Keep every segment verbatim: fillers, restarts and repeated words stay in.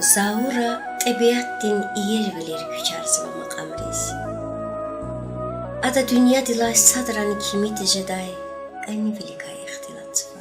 Заура тӀебиатдин иервилер куьчарзава макьамриз. Ада дуьньядилай садрани кими тежедай къенивиликай ихтилатзава.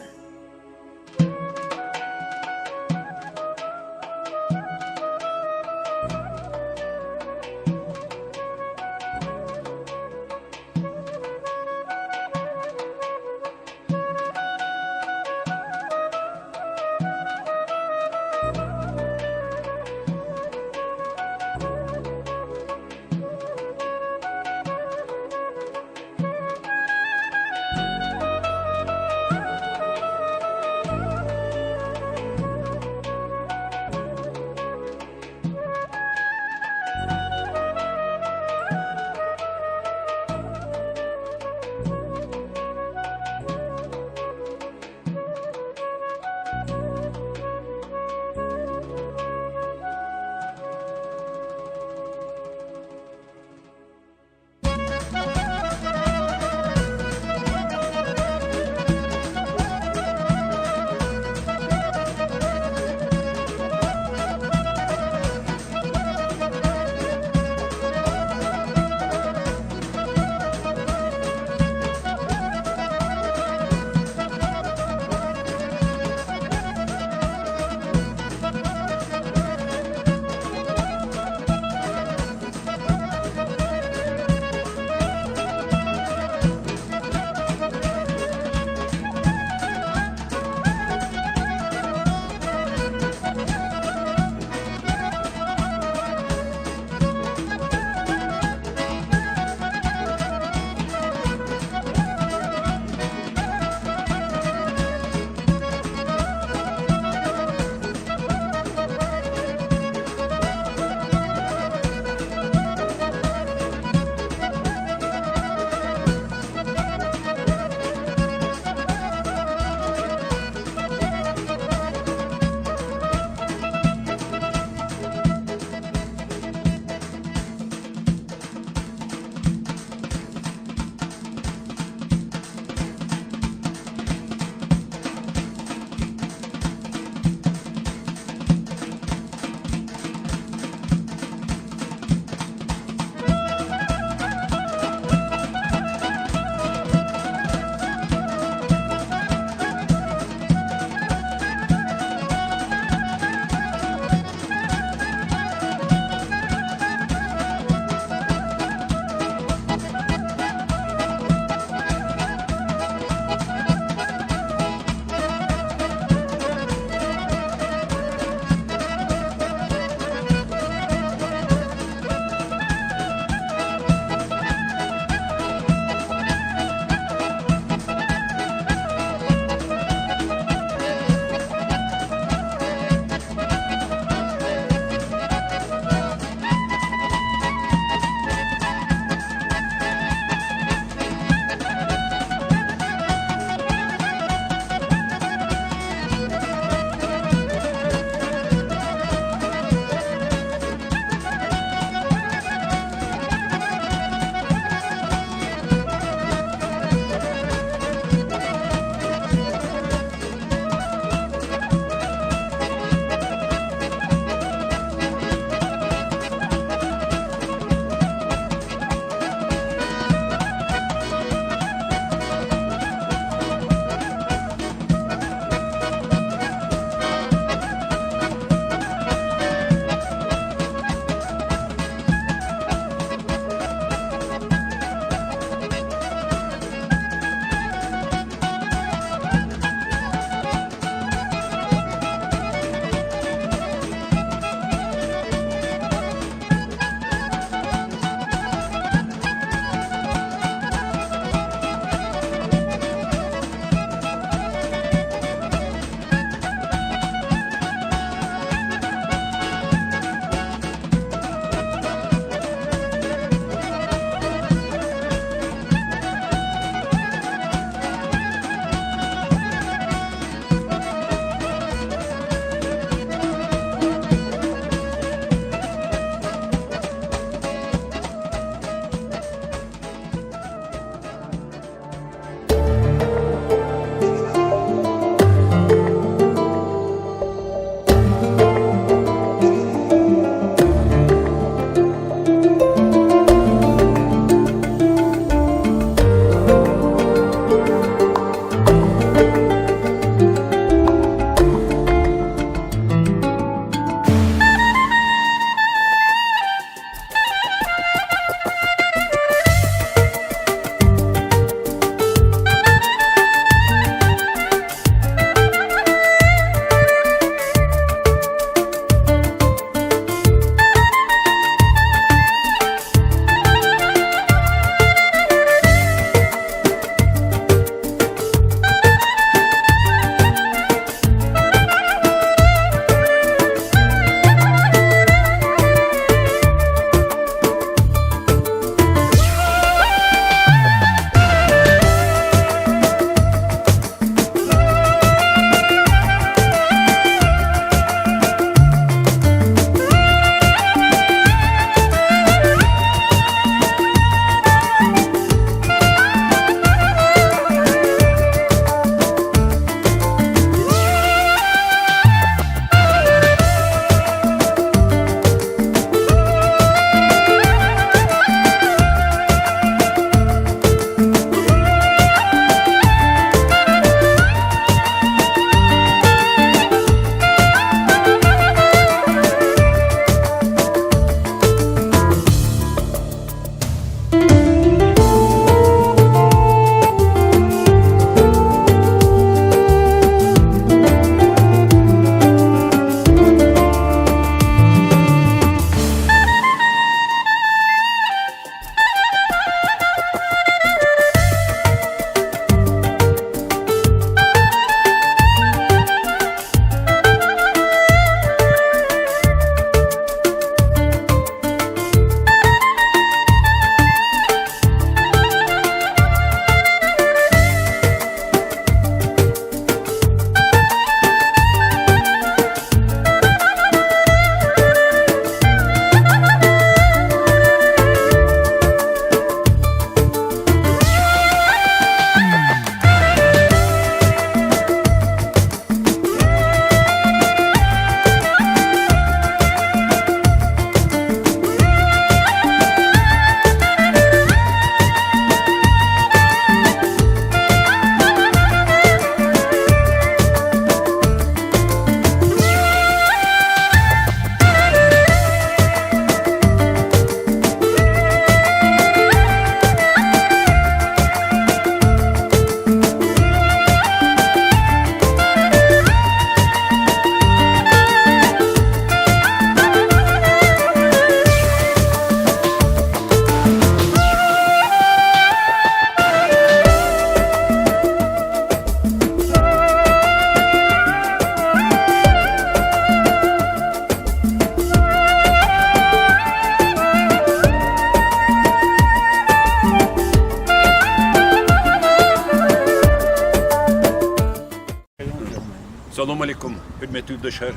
Салам алейкум, гьуьрметлу юлдашар.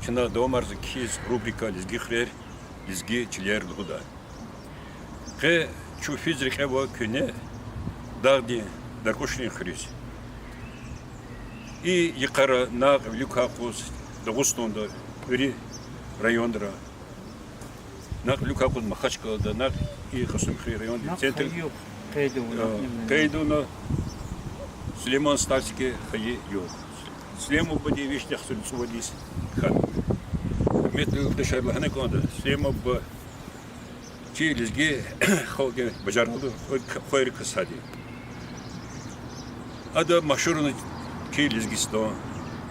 Чна давамарзава кхьиз рубрика Лезги хуьрер, лезги чилер лугьуда. Къе чун физ рекье ава куьне дагъдин Даркьушрин хуьруьз. И йикъара накь вилик акъваз Дагъустанда, вири районра. Накь вилик акъваз Махачкъалада, накь и Кьасумхуьруьн райондин центр къейд авуна, Сулейман-Стальский хайи югъ. Сулейман бубадин вишни яхцӀурни цӀувад йис хьана. Гьуьрметлу юлдашар, лагьана кӀанда, Сулейман буба чи лезги халкьдин бажарагълу хвайри кас я. Ада машгьурна чи Лезгистан,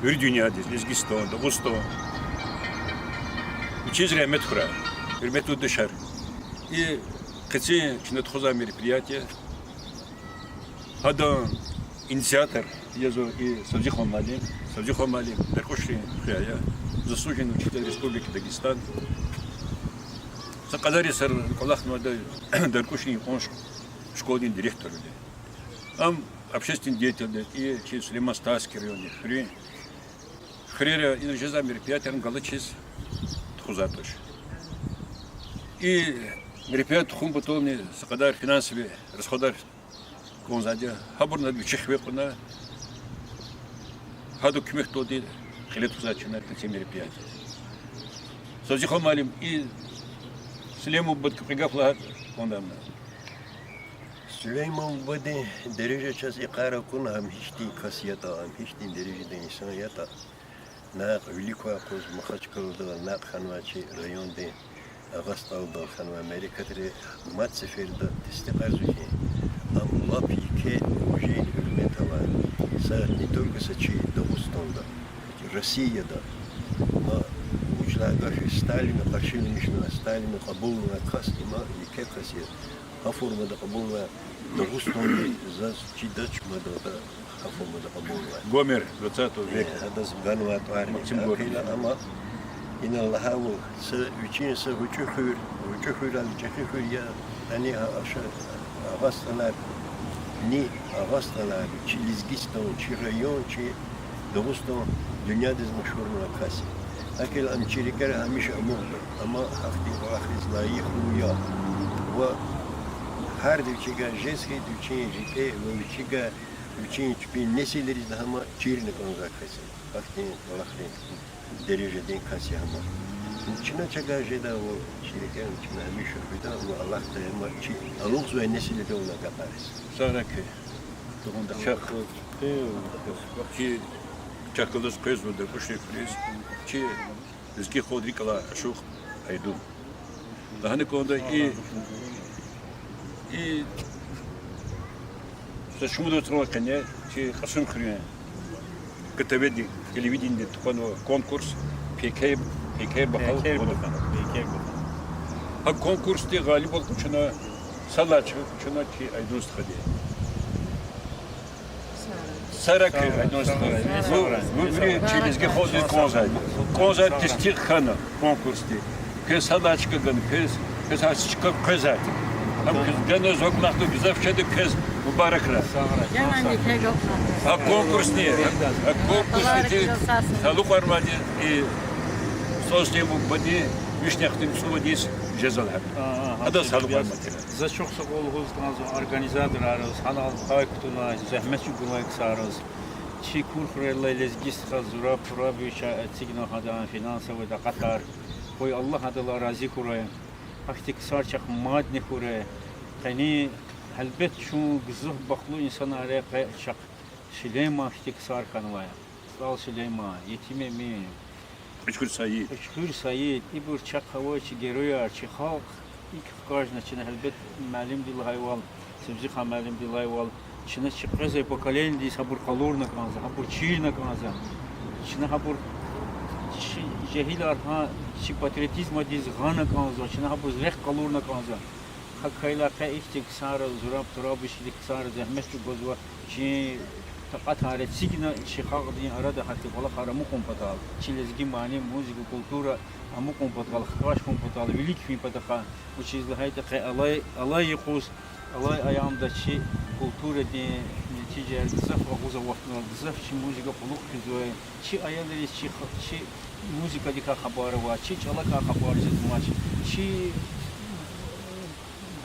вири дуьньядиз, Лезгистан, Дагъустан. Вичиз рагьмет хьурай, гьуьрметлу юлдашар. И къенин чна тухузвай мероприятие, гьадан инициатор язва и Савзихан муаллим. Савзихан муаллим Даркьушрин хуьр я, заслуженный учитель Республики Дагестан. Са кьадар йисар кӀвалахнавайди я Даркьушрин кьван школадин директорвиле. Ам общественный деятель я, и чи Сулейман-Стальский райондин хуьруьн хуьрера ина жезвай мероприятиярни галачиз тухузвайди туш. И мероприятие тухун патални са кьадар финансовый расходар кӀанзавайди я, гьабурни ада вичи хиве кьуна, гьадан куьмекдалди кьиле тухузвай чна къенин мероприятие. Савзихан муаллим, и Сулейман бубадик кьве гаф лагьайтӀа кӀанда ман. Сулейман бубадин дережа чаз икьар акуна, ам гьихьтин кас ятӀа, ам гьихьтин дережадин инсан ятӀа. Накь вилик акъваз Махачкъалада накь хьанвай чи райондин Агъа СтӀалдал хьанвай мярекатри мад сеферда тестикьарзава хьи, ам лап еке вуж гьуьрмет авай са не только са чи Дагъустанда, Россияда, ма вуч лагьай гаф я, Сталинни къаршиламишнавай, Сталинни кьабулнавай кас, има еке кас я гьа формада кьабулнавай, Дагъустанда заз чидач мад гьа формада кьабулнавай. Гомер двадцатого века. Гьадаз ганвай тӀвар. Максим Горький. Гьакӏ хьайила ама ина лагьайвал, са вичин са гъвечӏи хуьр, гъвечӏи хуьрал чӏехи хуьр я, яни а-, аша Агъа СтӀалар, ни Агъа СтӀалар, чи Лезгистан, чи район, чи Дагъустан дуьньядиз машгьурнавай кас я. Гьакӏ хьайила ам чи рикӏера гьамиша амукьда, ама гьахьтин кӏвалахриз лайихлу я. Ва гьарда вичивай жез хьайитӏа вичин рикӏе ва вичивай, вичин чпин несилриз лагьана чирна кӏанзавай кас я. Гьахьтин кӏвалахрин дережадин кас я ама. Чна чавай жедайвал чи рикӏе чна гьамиша хуьда ва Аллагьди ама чи алукьзавай несилдивай агакьариз. Сагърай квез. Тугъун чахъ. Чи чахъ галаз къвезва Даркьушрин хуьруьз, чи лезги халкьдин рикӏ алай ашукь Айдун. Лагьана кӏанда и, и са шумуд вацралай къене чи Кьасумхуьруьн КТВ-ди, телевидениеди тухванва конкурс Пекер, Пекер бахал. Пекер бахал, Пекер бахал. Гьа конкурсди гъалибвал къачуна, сад лагьай чка къачуна чи Айдун стхади. Сагърай квез, Айдун стха. Ву, ву вири чи лезги халкьдиз кӏанзавайди. Кӏанзавайди тестикь хьана конкурсди. Квез сад лагьай чка гана, квез, квез гьа чка къвезвайди. Гьам квез гана, зун кӏвалахда гзаф шад я, квез мубаракрай. Гьа конкурсни, гьа конкурсни талукьарнавайди и СтӀал Сулейман бубадин вишни яхцӏурни цӏувад йис жезвайди я. Гьадаз талукьарнавайди. За чухсагъул лугьуз кӏанзава организаторриз, гьанал пай кутунай, зегьмет чӏугунай ксариз. Чи Кур хуьрелай лезги стха Зураб Турабовича эцигна гьадан финансовый такьатар. Къуй Аллагь адалай рази хьурай. Гьахьтин ксар чахъ мадни хьурай. Къенин, гьелбет, чун гзаф бахтлу инсанар я, къе чахъ Сулейман хьтин ксар хьанвай. СтӀал Сулейман, Етим Эмин, Кьуьчхуьр Саид. Кьуьчхуьр Саид, ибур чахъ авай чи геройар, чи халкь икӏ хкажна чна, гьелбет, муаллимди лагьайвал, Севзихан муаллимди лагьайвал, чна чи къвезвай поколениедиз гьабур къалурна кӏанзава, гьабур чирна кӏанзава. Чна гьабур чи жегьилар гьа чи патриотизмдиз гъана кӏанзава, чна гьабуруз рехъ къалурна кӏанзава. Гьакӏ хьайила къе ихьтин ксар, Зураб Турабович хьтин ксар зегьмет чӏугвазва, чи такьатар эцигна чи халкьдин арада гьахьтин кӏвалахар амукьун патал, чи лезги мани, музыка, культура амукьун патал, хкаж хьун патал, вилик фин патахъай. Вучиз лагьайтӏа къе алай, алай юкъуз, алай аямда чи культурадин, Чи жер гзаф агъуз аватна, гзаф чи музыка кьулухъ физвай, чи аялриз чи х-, чи музыкадикай хабар авай, чи чӀалакай хабар жезмач, чи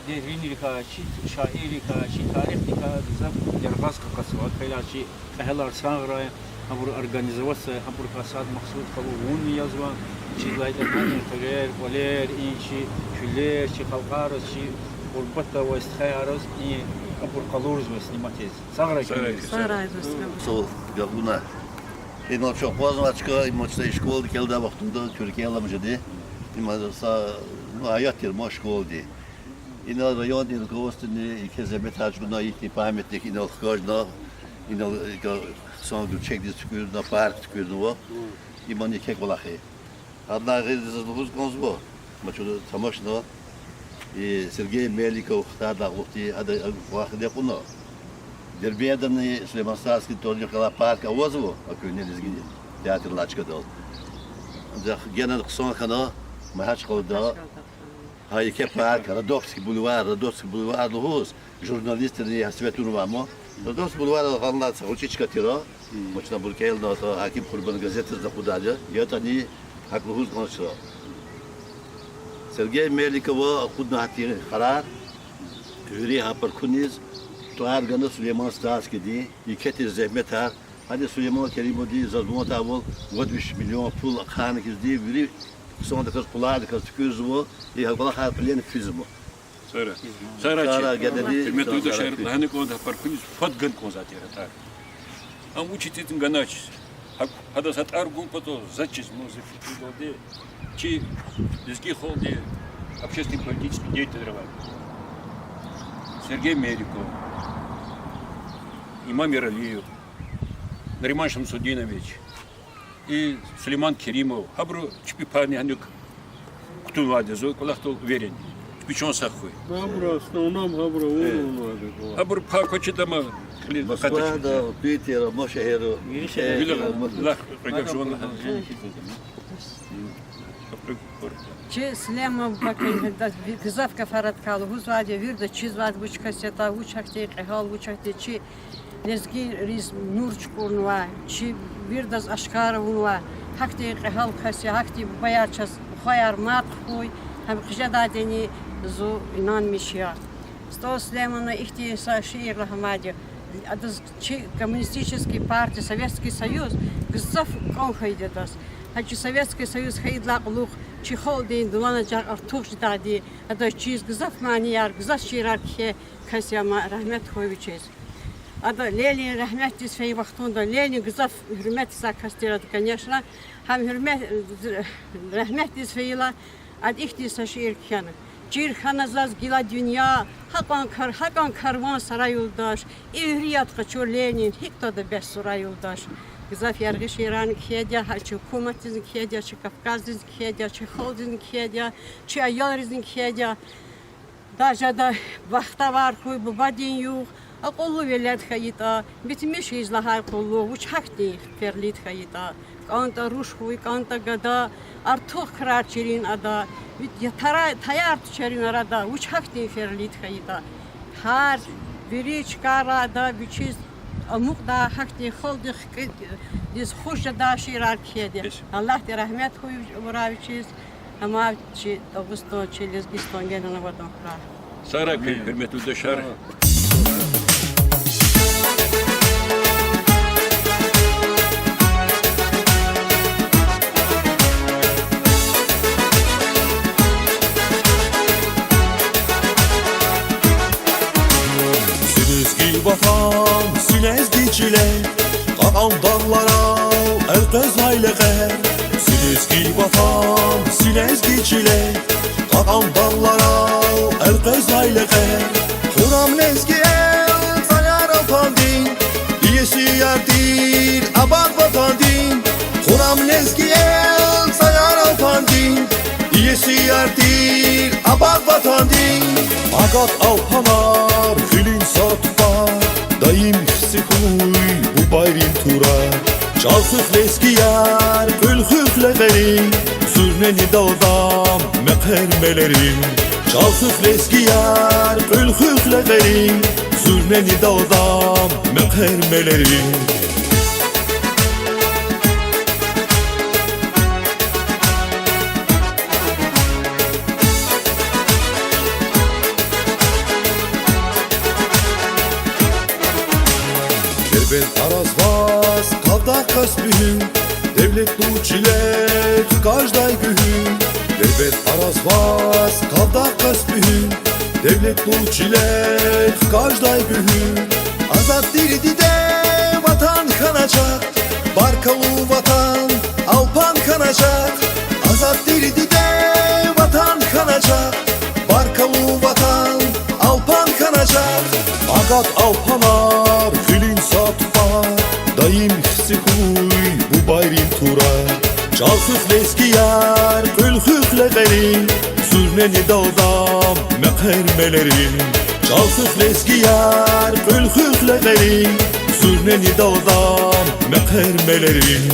деринрикай, чи шаиррикай, чи тарихдикай гзаф яргъаз къакъатзава. Хъелай чи кьегьалар сагърай, гьабуру организоватьзавай, гьабурукай сад Махсуд халу вун язва, чи лайдакани хуьрер, кӀвалер, и чи чуьллер, чи халкьариз, чи гъурбатда авай стхаяриз и абур къалурзава снимать ийиз. Сагърай. Сагърай, дустар. Сул гагуна. Инал чун акъвазнавай чка, има чна и школада кӀелдай вахтунда, куьркелам жеди. Има са, ну, гьаят тир ма школадин. Инал райондин руководствони еке зегьметар чӀугуна, ихьтин памятник инал хкажна, инал, э, хъсан гуьрчегдиз туькӀуьрна, парк туькӀуьрнава. Имани еке кӀвалах я. Гьадан гъейри заз лугьуз кӀанзава, ма чун тамашна, и Сергей Меликов, Хтайдагълухдин, ада, а, кӀвалахни кьуна. Дербентдани Сулейман-Стальский тӀварунихъ галай парк авазва, а куьгьне лезги театр алай чкадал. Анжах генани хъсан хьана, Магьачкъалада. Гьа еке парк, Родопский бульвар, Родопский бульвар лугьуз, журналистрини гьасветунвай ма. Родопский бульвар гьанлай са гъвечӀи чка тир. Ма чна абур кӀелна, Гьаким Къурбан газетдиз акъудайди я, ятӀани гьакӀ лугьуз кӀанзава. Сергей Меликова акъудна гьахьтин къарар, вири гьа паркуниз тӀвар гана Сулейман-Стальскийди, еке тир зегьметар, гьада Сулейман Керимовади заз ван атайвал вад виш миллион пул ахъайна хьизди, вири хъсандаказ, къулайдаказ туькӀуьрзава, и гьа кӀвалахар кьилени физма. Сара. Сара чи. Сара гедади. Гьуьрметлу юлдашар, лагьана кӀанда, гьа паркуниз фад гана кӀанзавай тир а тӀвар. Ам вуч ятӀани ганач. Гьа-, гьадаз гьа тӀвар гун патал заз чиз, ну, зи фикирдалди, чи лезги халкьдин общественно-политический деятелар авай. Сергей Меликов, Имам Яралиев, Нариман Шамсудинович, и Сулейман Керимов, гьабуру чпи пайни гьаник кутунвайди я, зун кӀвалахдал уверен я. Чпи чан сагъ хьуй. Гьабуру, основном, гьабуру авунвайди я. Гьабуру пай квачиз ама хили Москвада, Питера, ма шегьерра. Вилер лах къведач жуван. Чи Сулейман Бакин гзаф гафар арадикай лугьузвайди я, вирида чизвайди я вуч кас ятӀа, вуч гьахьтин кьегьал, вуч гьахьтин чи лезгийриз нур чукӀурнавай, чи виридаз ашкара авунвай, гьахьтин кьегьал кас я, гьахьтин бубаяр чаз, бубаяр мад хьуй, гьам хъжедайдини зун инанмиш я. СтӀал Сулеймана ихьтин са шиир лагьанвайди я, адаз чи коммунистический партия, Советский Союз гзаф кӀан хьайиди я адаз. Гьа чи Советский Союз хьайидалай кьулухъ чи халкьдин дуланажагъ артух жедайди, адаз чиз гзаф манияр, гзаф шиирар кхьей кас я, ама рагьмет хьуй вичиз. Ада Ленин рагьметдиз фейи вахтунда, Ленин гзаф гьуьрметзавай кас тир ада, конечно, гьам гьуьрме-, рагьметдиз фейила, ада ихьтин са шиир кхьена: чир хьана заз гила дуьнья, гьакьван кар-, гьакьван карван сара, юлдаш, и уьрияд къачур Ленин, гьикӀ твада бес сура, юлдаш. Гзаф яргъи шиирарни кхьейди я, гьа чи гьукуматдизни кхьейди я, чи Кавказдизни кхьейди я, чи халкьдизни кхьейди я, чи аялризни кхьейди я. Даже ада бахтавар хьуй, бубадин югъ акьуллу велед хьайитӀа, битмиш ийиз лагьай къуллугъ вуч гьахьтин ферлид хьайитӀа. КӀантӀа руш хьуй, кӀантӀа гада, артух крар чирин ада, ви-, я тара-, таяр тушерин арада вуч гьахьтин ферлид хьайитӀа. Гьар вири чкайра ада вичиз амукьдай гьахьтин халкьдихъ кӀи-, диз хуш жедай шиирар кхьейди я. Аллагьди рагьмет хьуй вурай вичиз. Амма чи Дагъустан, чи Лезгистан генани авадан хьурай. Сагърай куьн, гьуьрметлу юлдашар. Зи лезги ватан, зи лезги чиле, кьакьан дагъларал элкъвезвай лекьер. Зи лезги ватан, зи лезги чиле, кьакьан дагъларал элкъвезвай лекьер. Хьурам лезги эл цӀаяр алпандин, иеси яр тир абад ватандин. Хьурам лезги эл цӀаяр алпандин, иеси яр тир абад ватандин. Агат алпанар, гъуьлуьн сад тупӀар, даим хци хьуй бубайрин турар. ЧӀал хуьх, лезгияр, кьуьл хуьх лекьерин, зуьрнени далдам мехъер мелерин. ЧӀал хуьх, лезгияр, кьуьл хуьх лекьерин, Зуьрнени далдам мехъер мелерин. Дербент аразваз Къавдагъ кас буьгьуьн, девлетлу чилер хкаждай гуьгьуьн. Дербент аразваз Къавдагъ кас буьгьуьн, девлетлу чилер хкаждай гуьгьуьн. Азад тир диде Ватан хьанажагъ, баркаллу Ватан, Алпан хьанажагъ. Азад тир диде Ватан хьанажагъ, баркаллу Ватан, Алпан хьанажагъ. Агат алпанар, гъуьлуьн са тупӀар, даим хци хьуй бубайрин турар. Чӏал хуьх, лезгияр, кьуьл хуьх лекьерин, зуьрнени далдам мехъер мелерин. Чӏал хуьх, лезгияр, кьуьл хуьх лекьерин, зуьрнени далдам мехъер мелерин.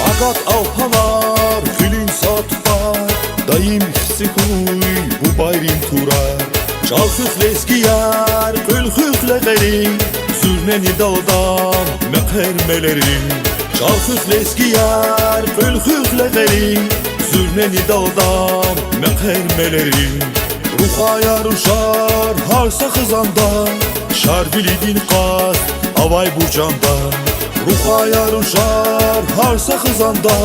Агат алпанар, гъуьлуьн са тупӀар, даим хци хьуй бубайрин турар. Чӏал хуьх, лезгияр, кьуьл хуьх лекьерин, зуьрнени далдам мехъер мелерин. Чӏал хуьх, лезгияр, кьуьл хуьх лекьерин, зуьрнени далдам мехъер мелерин. Рухваяр, рушар гьар са хизанда, Шарвилидин къаст авай буржанда. Рухваяр, рушар гьар са хизанда,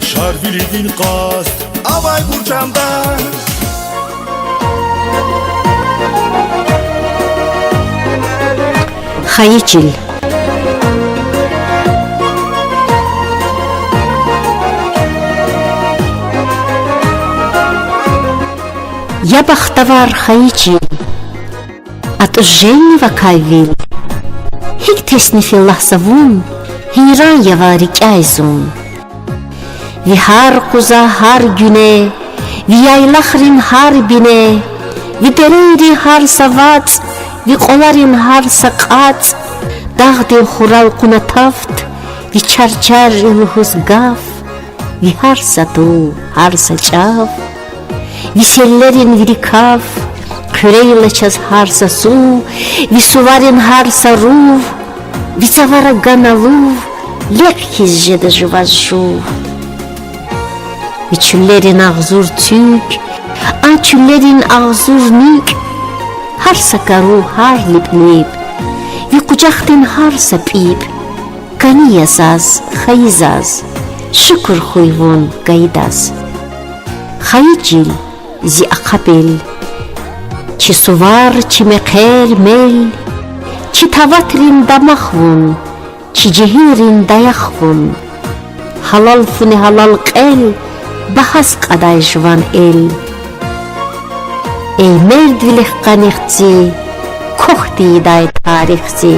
Шарвилидин къаст авай буржанда. Хайи чил. Я бахтавар хайи чил, атӀуз жени вакай вил, гьикӀ тесниф я лагь за вун, гьейран я вал рикӀяй зун. Ви гьар къуза, гьар гуьне, ви яйлахрин гьар бине, ви дерейрин гьар са вацӀ, ви кьваларин гьар са кьацӀ, дагъдин хурал кьуна тафт, ви чарчарри лугьуз гаф, ви гьар са тул, гьар са чӀав, ви селлерин вири каф, хъуьрейла чаз гьар са сув, ви суварин гьар са рув, ви цавара гана лув, лекь хьиз жеда жуваз жув. Ви чуьллерин агъзур цуьк, а чуьллерин агъзур нуьк, гьар са кару, гьар липӀ-липӀ, ви къужахдин гьар са пӀипӀ, кӀани я заз, хайи заз, шукур хьуй вун гайидаз. Хайи чил, зи ахъа бел, чи сувар, чи мехъер, мел, чи таватрин дамах вун, чи жегьилрин даях вун. Гьалал фуни гьалал кьел, багьаз кьадай жуван эл. Эй мердвилихъ къаних зи, квахь тийидай тарих зи.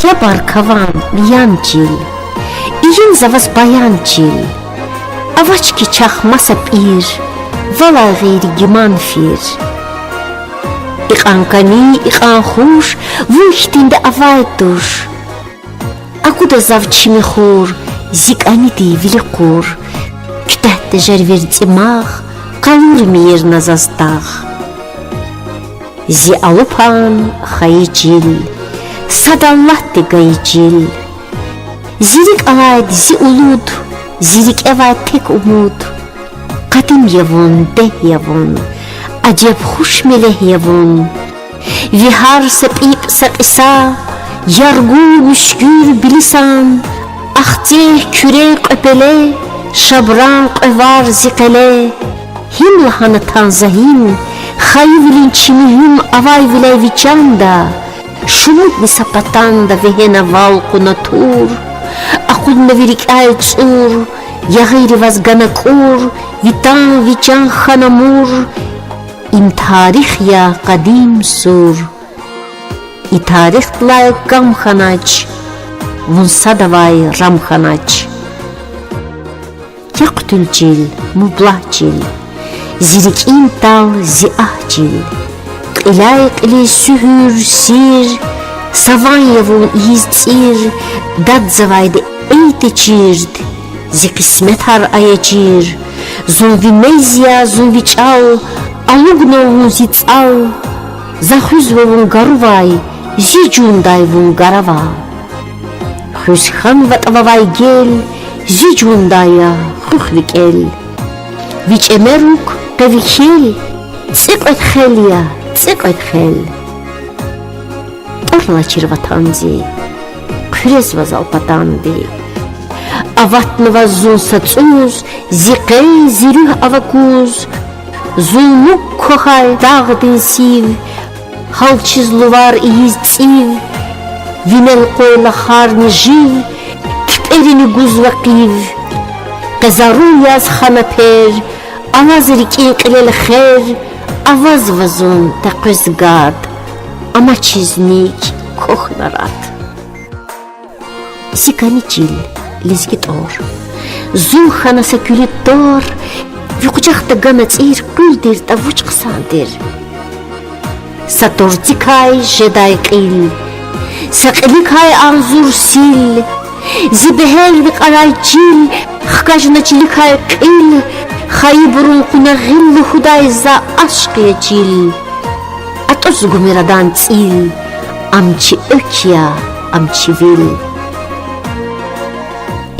Я баркаван, миян чил, ийин за ваз баян чил. Авач хьи чахъ маса пӀир, валай гъейри гиман фир. Икьван кӀани, икьван хуш, вун хьтинди авай туш. Агуда зав чими хур, зи кӀанидин вили къур. Куьтягь тежер верцӀи магъ, къалурмир на заз дагъ. Зи алупан хайи чил, сад Аллагьди гайи чил. Зи рикӀ алайди зи улуд, зи рикӀевай тек умуд. Къадим я вун, дегь я вун, ажеб хуш мелегь я вун. Ви гьар са пӀипӀ са кьиса, Яргу, Муьшкуьр, Билисан, Ахцегь, Куьре, Кьвепеле, Шабран, Кьве Вар, зи къеле. Гьим лагьана тан за гьим, хайивилин чи муьгьуьм авайвиляй ви чанда, шумудни са патанда вегьена вал кьуна тур, акъудна ви рикӀяй цӀур, ягъийри ваз гана кӀур, ви тан, ви чан хьана мур, им тарих я къадим сур. И тарихдилай кам хьанач, вун садавай рам хьанач. Я хъуьтуьл чил, мублагь чил, зи рикӀин тӀал, зи агь чил. Кьиляй-кьилиз суьгьуьр, сир, са ван я вун ийиз цӀир, дадзавайди эй течирд, зи къисметар ая чир. Зун ви мез я, зун ви чӀал, алугнава вун зи цӀал. За хуьзва вун гарувай, зи жундай вун гарава. Хуьз хьанватӀа вавай гел, зи жундай я хуьх ви кӀел. Ви чӀемерук къе ви хьел, цӀикьвед хел я, цӀикьвед хел. ТӀвар алачир ватанди, хъуьрезва зал патанди. Аватнава зун са цӀуз, зи къен, зи руьгь ава куз. Зун муг квахьай дагъдин сив, гьалчиз лувар ийиз цӀив, винел къвайла харни жив, кпӀерини гузва къив. Къе зарул яз хана пер, алаз рикӀин кьилел хер, авазва зун текъвез гад, амачиз ник квахьна рад. Зи кӀани чил, лезги тӀвар. Зун хьана са куьлуь тар, ви къужахда гана цӀир, къуьл тиртӀа вуч хъсан тир. Са тӀварцикай жедай кьил, са кьиликай агъзур сил, зи бегьерди кьарай чил, хкажна чиликай кьил, хайибурун кьуна гъил лугьудай за ашкъ я чил. АтӀуз гумир адан цӀил, ам чи экв я, ам чи вил.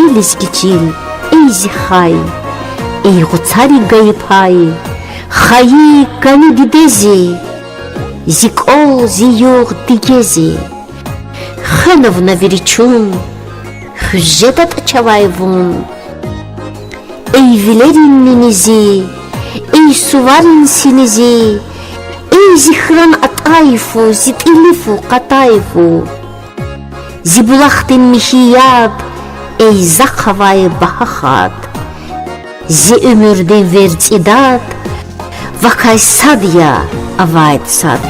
Эй лезги чил, эй зи хай, эй гъуцари гайи пай, хайи кӀани дидези, зи кӀвал, зи югъ дигези. Хвена вуна вири чун, хуьз жедатӀа чавай вун. Эй вилерин нинизи, эй суварин синизи, эй зи хьран атӀай фу, зи тӀили фу, къатай фу. Зи булахдин михьи яд, эй захъ авай багьа хатӀ. Зи уьмуьрдин верцӀи дад, вакай сад я авайд сад.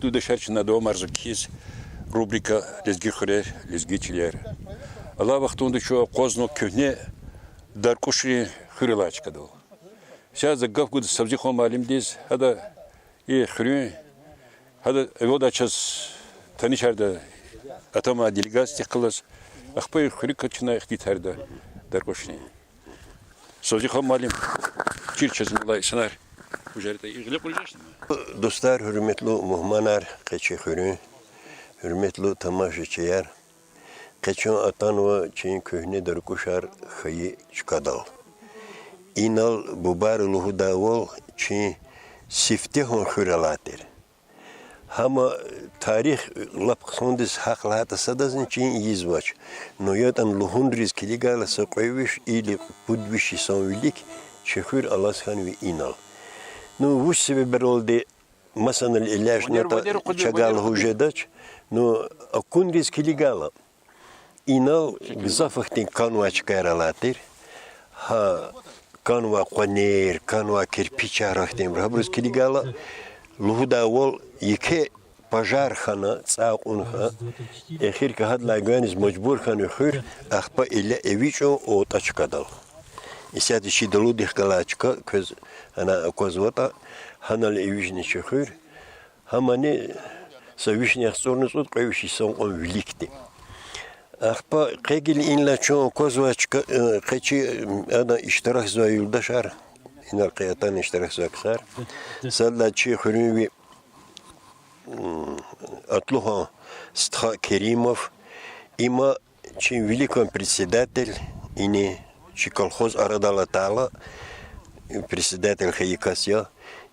Дуьшуьрчи чна давамарзава кхьиз рубрика Лезги хуьрер, лезги чилер. Алай вахтунда чун акъвазнава куьгьне Даркӏушрин хуьр алай чкадал. Исятда за гаф гуда Савзихан муаллимдиз, гьада и хуьруьн, гьада эвелдай чаз танишарда атанвай делегацияди галаз, ахпа и хуьруьк чна ихтилатарда Даркӏушрин. Савзихан муаллим, чир чаз малай инсанар, уже это и гъиле къвезвачни? Дустар, гьуьрметлу мугьманар, къе чи хуьруьн, гьуьрметлу тамашачияр. Къе чун атанва чи куьгьне Даркӏушар хьайи чкадал. Инал бубайри лугьудайвал чи сифтегьан хуьр алай тир. Гьама тарих лап хъсандиз гьахъ лагьайтӏа садазни чин ийизвач. Ну ятӏани лугьунриз килигайла са кьве виш или пуд виш йисан вилик чи хуьр алаз хьанва инал. Ну вуч себебралди масанал элячӀна, чавай лугьуз жедач, ну акунриз килигайла. Инал гзаф вахтунин канвай чкаяр алай тир. Гьа, канвай къванер, канвай кирпичар гьахьтинбур, гьабуруз килигайла, лугьудайвал, еке пожар хьана, цӀай кьун хьана, эхирки гьадалай гваниз мажбур хьанва хуьр, ахпа ила эвичӀун АвтӀа чкадал. Исятда чи далудихъ галай чка, квез гьана аквазватӀа, гьанал эвичӀна чи хуьр. Гьамани са вишни яхцӀурни цӀуд, кьве виш йисан кьван виликди. Ахпа къе гила инлай чун аквазвай чка, э, къе чи, э, ана иштиракзавай юлдашар, инал къе атана иштиракзавай ксар. Садлагьай чи хуьруьнви, м, атлухан стха Керимов, има чи виликан председатель, ина чи колхоз арадал атайла, председатель хьайи кас я.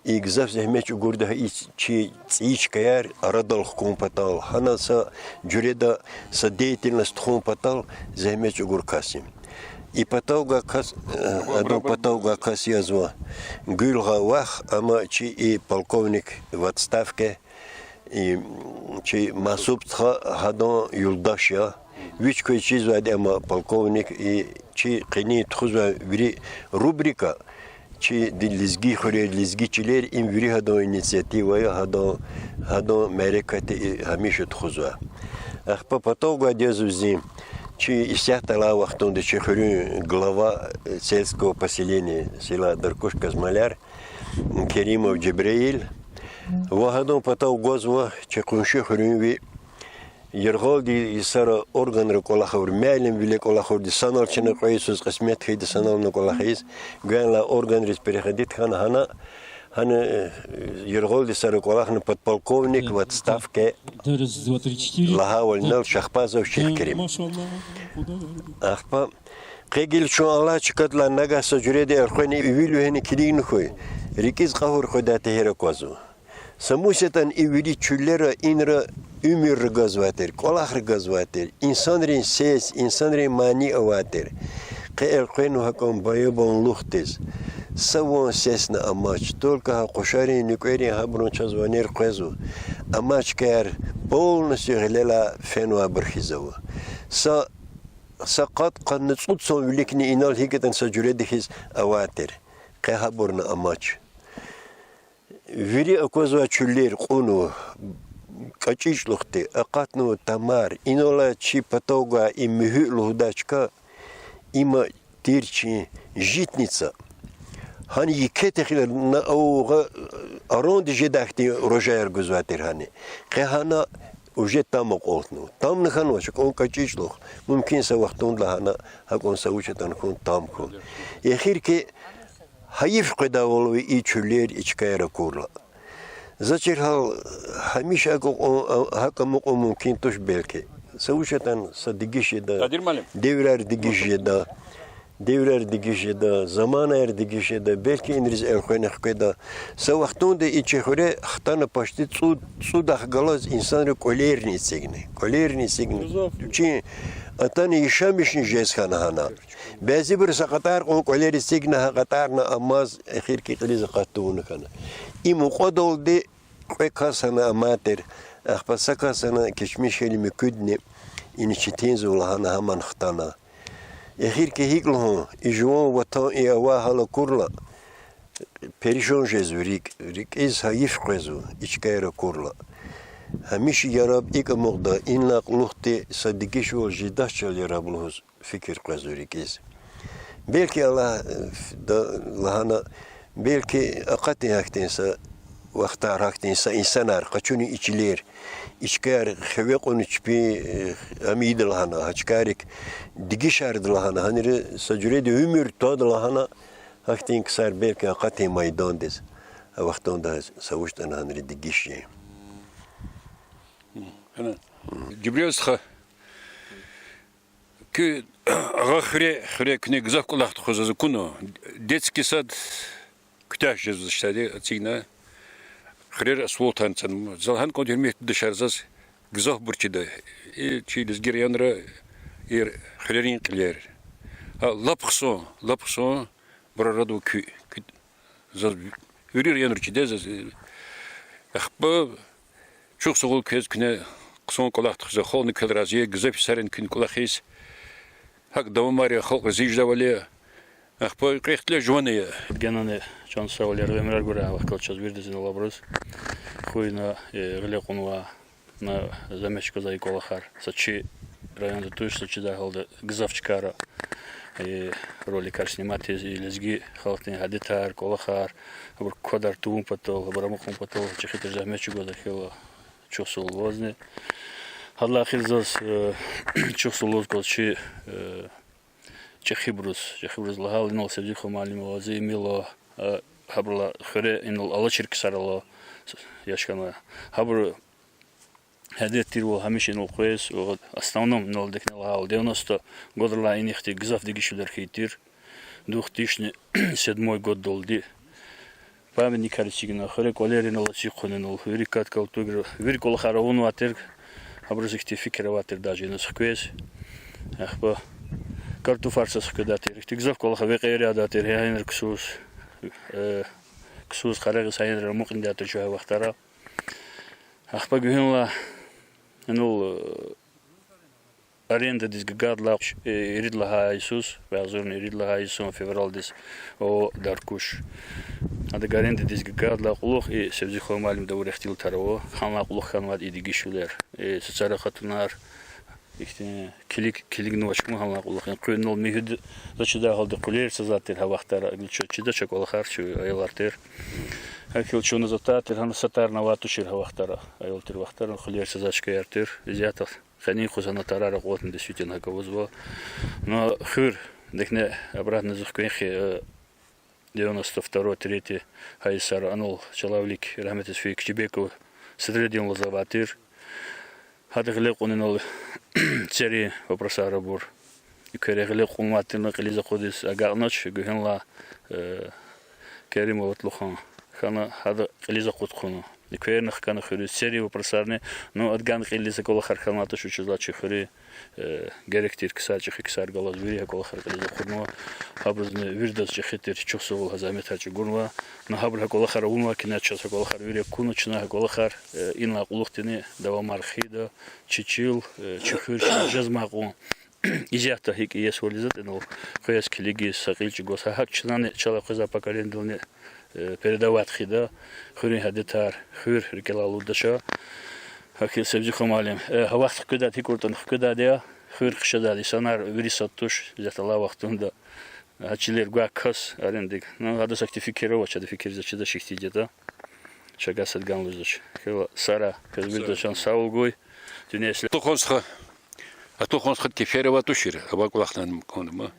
И гзаф зегьмет чӀугурда гьа и чи цӀийи чкаяр арадал хкун патал, гьана са жуьреда са деятельность тухун патал зегьмет чӀугур кас я. И патав гвай кас, э, адан патав гвай кас язва Гуьлгъа вах, амма чи и полковник в отставке, и чи Масуб стха гьадан юлдаш я. Вич квез чизвайди, амма полковник, и чи къенин тухузвай вири рубрика, чи ди-, лезги хуьрер, лезги чилер, им вири гьадан инициатива я, гьадан, гьадан мярекат я, и гьамиша тухузва. Ахпа патав гвайди язва зи, чи исятда алай вахтунда чи хуьруьн глава, э, сельского поселения села Даркуш Казмаляр, Керимов Жебреил, ва гьадан патав гвазва чи къунши хуьруьнви, яргъалди йисара органра кӀвалах авур, муаллимвиле кӀвалах авурди санал чна кьве йисуз кьисмет хьайиди санал на кӀвалах ийиз, гвенлай органриз переходить хьана гьана, гьана, э, яргъалди йисара кӀвалахна подполковник в отставке лагьайвал инал Шахпазов Шихкерим. Ахпа къе гила чун алай чкадилай нагагь са жуьреда элкъвена вил вегьена килигна хьуй, рикӀиз кьагьур къведай тегьер аквазва. Са мус ятӀани и вири чуьллера инра уьмуьр ргазвай тир, кӀвалах ргазвай тир, инсанрин сес, инсанрин мани авай тир. Къе элкъвенва гьакӀан баябанлухдиз. Са ван сесни амач, только гьа къушарин, нуькӀверин гьабурун чаз ванер къвезва. Амай чкаяр полностью гъилелай фенвайбур хьиз ава. Са, са къад-къанни цӀуд сан виликни инал гьикӀ ятӀани са жуьреда хьиз авай тир. Къе гьабурни амач. Вири аквазвай чуьллер кьунва, кӀачӀичӀлухди акъатнава тамар. Иналай чи патав гвай и муьгьуьд лугьудай чка, има тир чи житница. Гьана еке техила на авугъа аранди жедай хьтин урожаяр гузвай тир гьана. Къе гьана уже там акьалтнава. Тамни хьанвач, акьван кӀачӀичӀлух. Мумкин са вахтунда гьана гьакӀван са вуч ятӀани хьун, там хьун. Эхирки гьайиф къведайвал ава и чуьллер, и чкаяр акурла. За чир гьал гьамиша гьакӀ акьван, гьакӀ амукьун мумкин туш белки. Са вуч ятӀани са дегиш жеда, девирар дегиш жеда, девирар дегиш жеда, заманаяр дегиш жеда, белки инриз элкъвена хкведа. Са вахтунда и чи хуьре хтана почти цӀуд, цӀудахъ галаз инсанри кӀвалерни эцигна, кӀвалерни эцигна. Вичин атана яшамишни жез хьана гьана. Бязибуру са кьатӀар кьван кӀвалер эцигна, гьа кьатӀарни амаз эхирки кьилиз акъат тавуна хьана. И мукьвадалди кьве кас гьана амай тир, ахпа са кас гьана кечмиш хьайила муькуьдни, ина четинзава лагьана гьамани хтана. Эхирки гьикӀ лугьун, и жуван ватан, и авай гьал акурла, перишан жезва рикӀ, рикӀиз гьайиф къвезва и чкаяр акурла. Гьамиша яраб икӀ амукьда, инлай кьулухъди са дегишвал жедачел яраб лугьуз фикир къвезва рикӀиз. Белки Аллагь, э, ф-, да-, лагьана, белки акъатин гьахьтин са вахтар, гьахьтин са инсанар, къачуни и чилер, и чкаяр хиве кьуна чпи, э, ам ийида лагьана, гьа чкайрик дегишарда лагьана, гьанра са жуьреда уьмуьр твада лагьана, гьахьтин ксар белки акъатин майдандиз. А вахтунда са вуч ятӀани гьанра дегиш жен. Жибрил стха, куь агъа хуьре, хуьре куьне гзаф кӀвалах тухузва, заз акуна. Детский сад куьтягь жезва, считайте, эцигна. Хуьрера асфальт гьана цанма. За лагьана кӀанда, гьуьрметлу юлдашар, заз гзафбур чида. И чи лезги районра, и хуьрерин кьилер. Гьа, лап хъсан, лап хъсан, бурарада куь, куь Заз вири районра чида заз. Ахпа чухсагъул квез, куьне хъсан кӀвалах тухузва, халкьни квел рази я, гзаф йисарин куьн кӀвалахиз. ГьакӀ давамар ая, халкь рази жедайвал я. Ахпа кьве ихтилат жуван ая. Генани чан сагъвал, яргъи уьмуьрар гурай, вахкал чаз виридаз, инал абуруз. Хуьр ина, э, гъиле кьунва, на, зегьмет чӀугвазвай кӀвалахар. Са чи районда туш, са чидай гьалда гзаф чкайра, э, роликар снимать ийиз, и лезги халкьдин адетар, кӀвалахар, абур квадар тавун патал, абур амукьун патал чӀехи тир зегьмет чӀугвазвай хьайила, чухсагъул вазни. Гьадалай эхир заз, э, чухсагъул лугьуз кӀанзава чи, э, чӀехибуруз, чӀехибуруз лагьайла, инал Севзихан муаллим ва Азимила, э, гьабурулай хуьре инал алачир ксар ала, яш хьанва. Гьабуру гьадет тирвал гьамиша инал къвез, в основном, инал дегьне лагьайла, девяносто годрилай инихъди гзаф дегишвилер хьайи тир, двухтысячный седьмой годдалди. Памятникар эцигна, хуьре кӀвалер инал эциг хъувуна, инал вири кат-калтугра, вири кӀвалахар авунвай тир, абуруз ихьтин фикир авай тир даже иназ хквез. Ахпа картофар цаз хкведай тир, ихьтин гзаф кӀвалахар, векьер ядай тир, гьа инра ксуз, э, ксуз, къарагъиз, гьа инра амукьдай тир чун гьа вахтара. Ахпа гуьгьуьнлай, инал, э, арендадиз гайидалай, э, ирид лагьай йисуз, агъзурни ирид лагьай йисан февралдиз, о, Даркуш. Адак арендадиз гайидалай кьулухъ и Севзихан муаллимди авур ихтилатар ава, ханлай кьулухъ хьанвайди и дегишвилер. Э, цацара къатунар, ихьтин килиг, килигнавач ман гьанлай кьулухъ. Къуьнал михьида, за чидай гьалда къуьлер цазвай тир гьа вахтара. Чидач а кӀвалахар, чун аялар тир. Гьакӏ хьайила чун за атай тир, гьана сад тарни авай тушир гьа вахтара. Аял тир вахтара, къуьлер цазвай чкаяр тир. Исятда къенин юкъуз гьана тарар акъвазнава, действительно, гьакӏ авазва. Ну, хуьр, дегьне, обратно зи хквен хьи, э, девяносто второй, третий гьа йисара, анал чалай вилик, рагьметдиз фейи Кичибеков Садридин лугьузвай тир. Гьада гъиле кьуна инал церин вопросар авур. Эквер гъиле кьунвай тир, ну, кьилиз акъудиз агакьнач, гуьгьуьнлай, э, Керимов Атлухан хьана, гьада кьилиз акъуд хъувуна. Экверни хкана хуьруьз, церин вопросарни, ну, адган кьилиз са кӏвалахар хьанвай туш, вучиз лагьайтӏа чи хуьруьн, э, герек тир ксар, чӏехи ксар галаз вири гьа кӏвалахар кьилиз акъуднава. Гьабурузни виридаз чӏехи тир чухсагъул гьа зегьметар чӏугунва. Ну, гьабуру гьа кӏвалахар авунвай кӏани чаз гьа кӏвалахар вири куна, чна гьа кӏвалахар, э, инлай кьулухъдини давамар хъийида, чи чил, э, чи хуьр чна жезмай кьван. Исятда гьикӏ иесивал ийизватӏа инал, къвез килигиз, са кьил чӏугваз, гьа гьакӏ чнани чалай къвезвай поколениедални, э, передавать хъийида хуьруьн адетар, хуьр рикӏелай алуддач. Гьакӏ хьайила, Севзихан муаллим, э, гьа вахт хкведайди, гьикӏ кӏантӏани хкведайди я, хуьр хъжедай инсанар вири сад туш, исятда алай вахтунда гьа чилер гвай кас арендадик. Ну, гьадаз ахьтин фикир авач, ада фикирзавач, ада шихьтинди ятӏа. Чагай сад гана лугьузвач. Гьакӏ хьайила, сара квез виридаз чан сагъвал гуй. Дуьнья ислягь. Атлухан стха. Атлухан стхади кефер авай тушир, авай кӏвалахни кӏанда ман.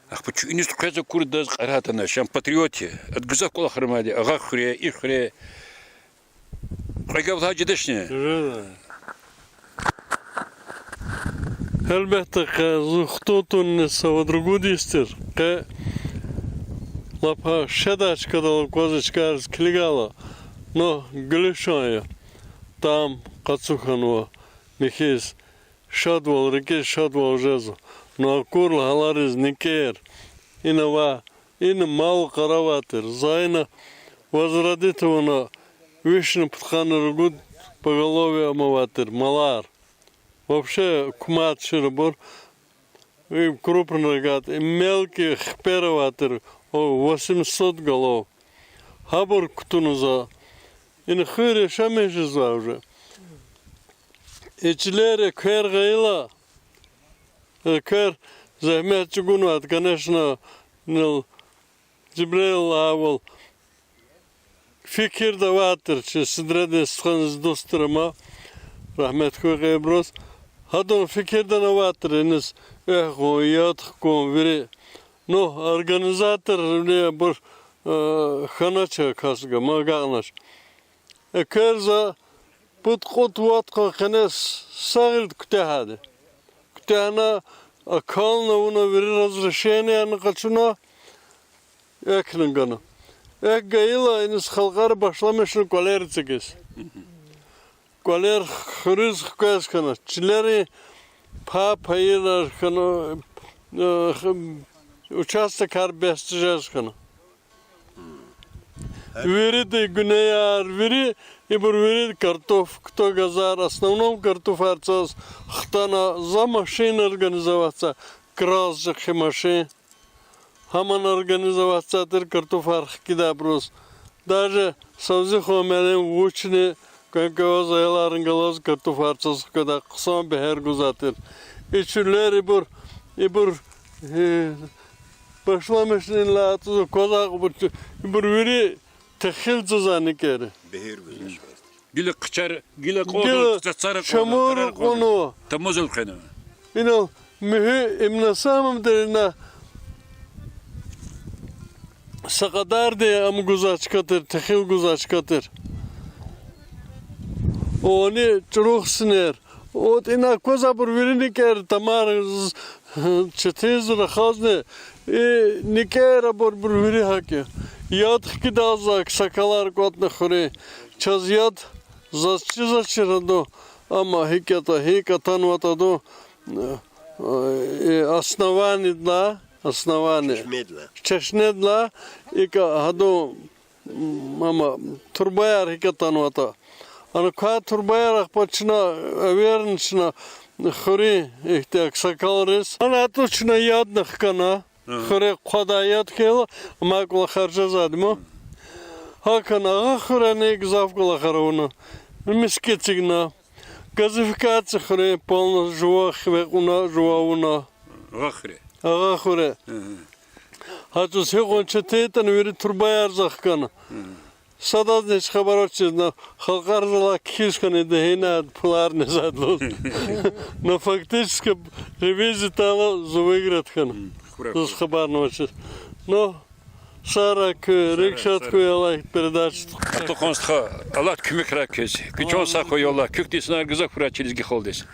Ахпа чун иниз къвез акурдаз кьарай атанач, ам патриот я. Ада гзаф кӏвалахар амайди я, агъа хуьре, и хуьре. Кьве гаф лагь жедачни? Гьелбетда, къе зун хтун тунни са вад-ругуд йис тир. Къе лап гьа шедай чкадал акваз, и чкайриз килигайла, ну, гуьлуьшан я. Там къацу хьанва, михьиз шадвал, рикӏиз шадвал жезва. Ну, акурла гьалариз никӏер. Ина ва, ина мал къаравай тир. За ина возродить авуна, вишни пудкъанни ругуд поголовье ам авай тир малар. Вообще, кумай тушир абур. И крупный рогатый, и мелкий хипер авай тир, о, восемьсот голов. Гьабур кутуна за. Ина хуьр яшамиш жезвай уже. И чилер эквер гъайила, эквер зегьмет чӀугунвайди, конечно, нил Жибрил лагьайвал, фикирда авайтир чи Сидредин стхани зи дустар ама, рагьмет хьуй гьабуруз. Гьадан фикирдани авайтир иниз экв гун, яд хкун вири. Ну, организаторвиле абур, э, хьанач а кас гьам агакьнач. Эквер за пуд-кьуд вад къван къене са гъилди куьтягьайди. Куьтягьна, акална авуна, вири разрешениени къачуна, эквна гана. Экв гайила, иниз халкьари башламишна кӀвалер эцигиз. КӀвалер хуьруьз хквез хьана, чилерин пай-пайрар хьана, э, х-, участокар бес тежез хьана. Вирида гунеяр, вири, ибур вири картоф кутугзавайбур, основном картофар цаз хтана, за машин организоваться, КрАЗ жахъ машин. Гьамни организоваться тир картофар хкидайбуруз. Даже Савзихан муаллим вучни кӀвенкӀвеваз, аяларни галаз картофар цаз хкведай, хъсан бегьер гузвай тир. И чилер ибур, ибур, э, башламишна инлай атӀузва кваз акьбур, ибур вири техил цаза никӀер. Гила хъчар, гила кьвадал, гила цацара кьвадал, чамур тарар кьвадал кьунва. Тамазал хъвенва. Инал муьгьуьн им на самом деле на са кьадарди ам гузвай чка тир, техил гузвай чка тир. Они чӀуру хсинер. ОтӀ ина кваз абур вири никӀер тамар з-, четинзава рахазни, и никӀер абур, абур вири гьакӀ я. Яд хкидайла за аксакалар кӀватӀна хуьруьн. Чаз яд, заз чизвачир адан, амма гьикӀ ятӀа, гьикӀ атанватӀа адан, э, основаниедилай, основание. Чешмедилай. Чешнедилай, икӀ гьадан, м, амма турбаяр гьикӀ атанватӀа. Ана квай турбаяр ахпа чна эверна чна хуьруьн ихьтин аксакалриз. Ана атӀуз чна яд хкана. Хуьре хъвадай яд хьайила, амай кӀвалахар жезвайди ма. ГьакӀ хьана Агъа хуьрени гзаф кӀвалахар авуна. МискӀин эцигна. Газификация хуьруьн полностью жува хиве кьуна, жува авуна. Агъа хуьре. Агъа хуьре. Гьа чӀавуз гьикьван четин ятӀани вири турбаяр за хкана. Садазни гьич хабар авачиз, на халкьари залай кхьиз хьана, ида гьинай пулар незвайди лугьуз. На фактически ревизия тайила за выиграть хьана. Заз хабарни авачиз. Ну, сагърай куьн, рикӀ шад хьуй, Аллагь, передача. Атакъан стха, Аллагьди куьмекрай квез. Куь чан сагъ хьуй, Аллагь, куь хьтин инсанар гзаф хьурай чи лезги халкьдиз.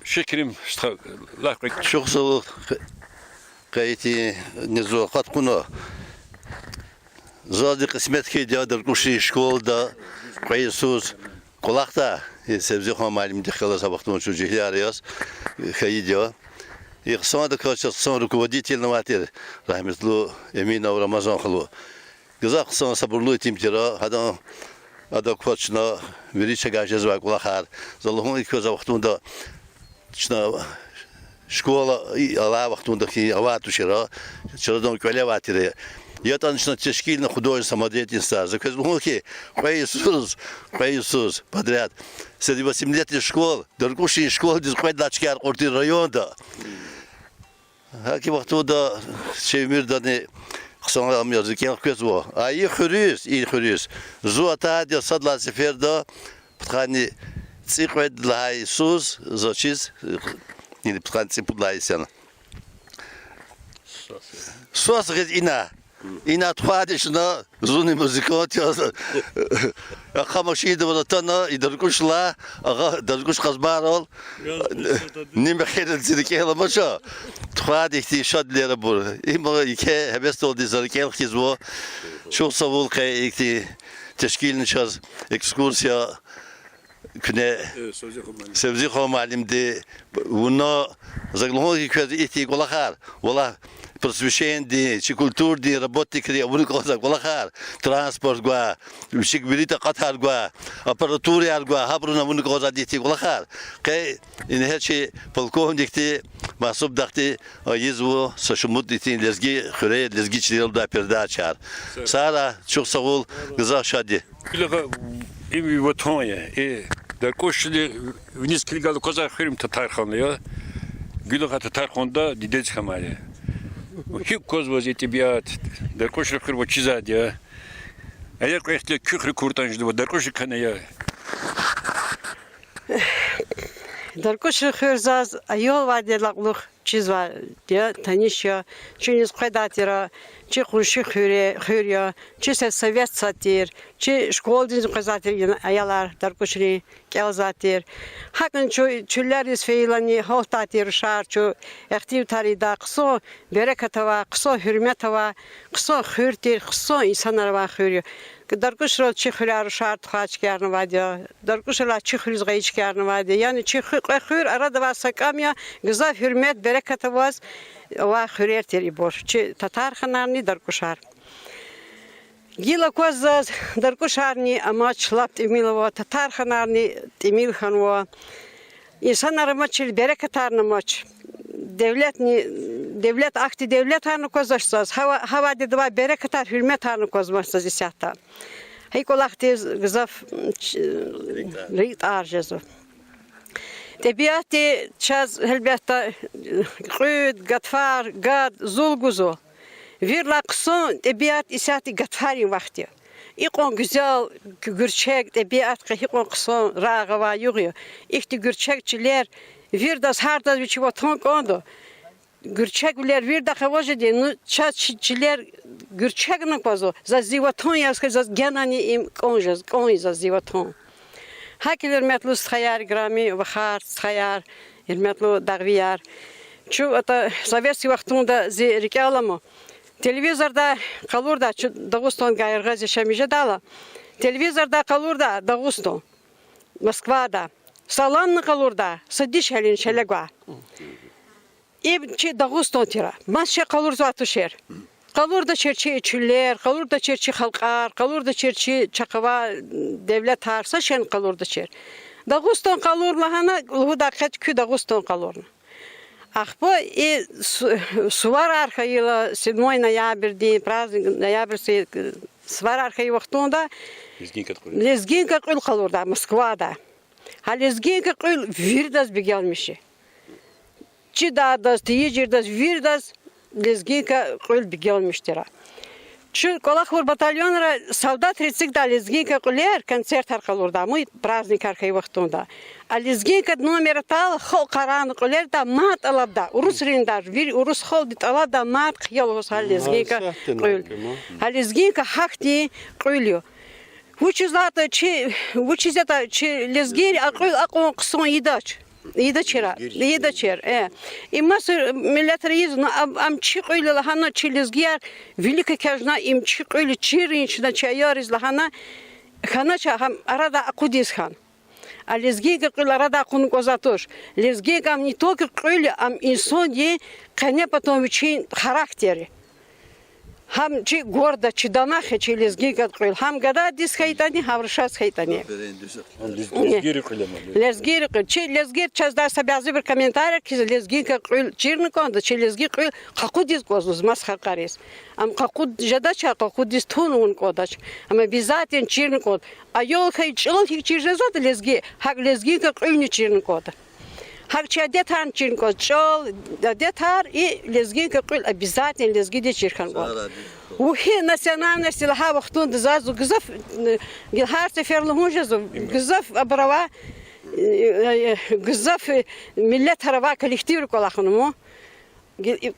Шикрим стха, лагь кьве. Чухсагъул, къе-, къе ихьтин низва къаткъуна. Зазни кьисмет хьайиди я Даркуши школада кьве йисуз кӀвалахдай, и Севзихан муаллимдихъ галаз а вахтунда чун жегьилар яз хьайиди я. И хъсандаказ чаз хъсан руководительни авай тир, рагьметлу Эминов Рамазан халу. Гзаф хъсан сабурлу итим тир, гьадан, ада кваз чна вири чавай жезвай кӀвалахар. За лугьун, и квез а вахтунда чна школа алай вахтунда хьи авай тушир, чрадан кӀвале авай тир. ЯтӀани чна тешкилна художественный самодеятельностьар. За квез лугьун хьи, кьве йисуз, кьве йисуз подряд среди восьмилетних школ Даркуши школадиз кьвед лагьай чкаяр кьур тир районда. ГьакӀ и вахтунда чи уьмуьрдани хъсан ам яз рикӀел хквезва. А и хуьруьз, и хуьруьз зун атайди я сад лагьай сеферда, пудкъанни цӀикьвед лагьай йисуз, заз чиз, яни пудкъанни цӀипуд лагьай йис яна. Свас гъиз ина. Ина тухвайди чна, зунни музыкант яз, ахъа машинда ваз атана, и Даркушилай, агъа, Даркуш Къазмайрал, ним эхирдиз рикӀел амач, тухвайди ихьтин шадвилер авур. Им еке гьевесдалди за рикӀел хкизва. Чухсагъул къе ихьтин тешкилна чаз экскурсия куьне Севзихан муаллимди, вуна, за лугьун хьи, квез ихьтин кӀвалахар, валлагь, просвещениедин, чи культурадин работникри авуна кӀанзавай кӀвалахар, транспорт гвай, вичик вири такьатар гвай, аппаратураяр гвай, гьабуруни авуна кӀанзавайди ихьтин кӀвалахар. Къе ингье чи полковникди, Мягьсубдахъди ийизва са шумуд ихьтин лезги хуьре, лезги чилел алай передачаяр. Сагърай, чухсагъул, гзаф шад я. Им ви ватан я, и Даркьушри виниз килигайла квазай хуьр им Татарханди я. Гуьлагьай Татарханда дидедиз хьанвайди я. ГьикӀ квазваз и тӀебиат, Даркьушра хуьр ваз чизвайди я. Ая кьве ихтилат куь хуьр куртӀани жеда ва Даркьушрик хьана я. Даркьушра хуьр заз аял авайдалай кьулухъ чизвайди я, таниш я. Чун иниз къведай тир, чи къунши хуьр я, чи сельсовет сад тир, чи школадиз къвезвай тир аялар, Даркьушрин кӀелзавай тир. ГьакӀни чун чуьллериз фейилани гьалтдай тир рушар, чун ихтилатар ийидай, хъсан берекат авай, хъсан гьуьрмет авай, хъсан хуьр тир, хъсан инсанар авай хуьр я. Даркьушрал чи хуьряй рушар тухвай чкаярни авайди я, Даркьушрилай чи хуьруьз гъайи чкаярни авайди я. Яни чи хуь-, кьве хуьр арада авай са кӀам я, гзаф гьуьрмет, берекат аваз авай хуьрер тир ибур, чи Татарханарни Даркьушар. Гила аквазва заз, Даркьушарни амач, лап тӀимил ава, Татарханарни тӀимил хьанва. Инсанар амачир, берекатарни амач. Девлетни, девлет, ахьтин девлетарни аквазвач заз, гьава-, гьавайдалай берекатар, гьуьрметарни аквазвач заз исятда. Гьа и кӀвалахдиз гзаф, ч-, рикӀ тӀар жезва. ТӀебиатди чаз, гьелбетда, кьуьд, гатфар, гад, зул гузва. Виридалай хъсан тӀебиат исятда гатфарин вахт я. Икьван гуьзел, гуьрчег тӀебиат, къе гьикьван хъсан рагъ авай югъ я. Ихьтин гуьрчег чилер, виридаз, гьардаз вичин ватан кӀанда. Гуьрчегвилер виридахъ аваз жеди, ну, чаз чи чилер гуьрчегна аквазва. Заз зи ватан яз хьи, заз генани им кӀан жез, кӀан я заз зи ватан. ГьакӀ хьайила, гьуьрметлу стхаяр, играми вахар, стхаяр, гьуьрметлу дагъвияр. Чун атӀа советский вахтунда зи рикӀел алама, телевизорда къалурда, чун Дагъустанда яргъаз яшамиш жедайла, телевизорда къалурда Дагъустан, Москвада, са ламни къалурда са дишегьлини шеле гвай. Им чи Дагъустан тир. Маса шей къалурзавай тушир. Къалурдачир чи чуьллер, къалурдачир чи халкьар, къалурдачир чи чахъ авай девлетар, са шейни къалурдачир. Дагъустан къалурна лагьана, лугьудай къе куь Дагъустан къалурна. Ахпа и су-, суварар хьайила, седьмой ноябрьдин праздник, ноябрьский суварар хьайи вахтунда Лезгинка кьуьл, Лезгинка кьуьл къалурда Москвада. Гьа Лезгинка кьуьл виридаз бегенмиш я. Чи дадаз, тийижирдаз, виридаз Лезгинка кьуьл бегенмиш тир. Чун кӀвалахар батальонра солдатрин эцигдай Лезгинка кьуьлер концертар къалурда, муй праздникар хьайи вахтунда. А Лезгинка номер атайла халкь къарагъна кьуьлердай мад тӀалабда, урусриндаз, вири урус халкьди тӀалабда мад хъия лугьуз гьа Лезгинка кьуьл. Гьа Лезгинка гьахьтин кьуьл я. Вучиз лагьайтӀа чи, вучиз ятӀа чи лезгийри а кьуьл акьван хъсан ийидач. Ийидачир, ийидачир, э. И маса миллетра ийизва, ну, ам, ам чи кьуьл я лагьана, чи лезгияр вилик экечӀна, им чи кьуьл чирна чна чи аялриз лагьана, хьанач гьам арадай акъудиз хьана. А Лезгинка кьуьл арадай акъудна кӀанзавай туш. Лезгинка ам не только кьуьл я, ам инсандин къенепатан вичин характер я. Гьам чи гордость, чи дамах я чи Лезгинка кьуьл. Гьам гадайдиз хьайитӀани, гьам рушаз хьайитӀани. Лез-, лезгийрин кьуьл я, ма, лез-, лезгийрин кьуьл. Чи лезгийри чаз дай са бязибуру комментарияр хьиз, Лезгинка кьуьл чирна кӀанда, чи лезги кьуьл къакъудиз кӀанзава маса халкьариз. Ам къакъуд жедача, къакъудиз тунвун кӀандач. Ам обязательно чирна кӀанда. Аял хьайи чӀал гьикӀ чир жезватӀа лезги, гьакӀ Лезгинка кьуьлни чирна кӀанда. ГьакӀ чи адетарни чирна кӀанда, чӀал, адетар и Лезгинка кьуьл обязательно лезгидиз чир хьана кӀанда. Вуч национальность я лагьай вахтунда заз гзаф, э, гьар сефер лугьун жезва, гзаф абур авай, э, э, гзаф, э, миллетар авай коллективра кӀвалахна ман.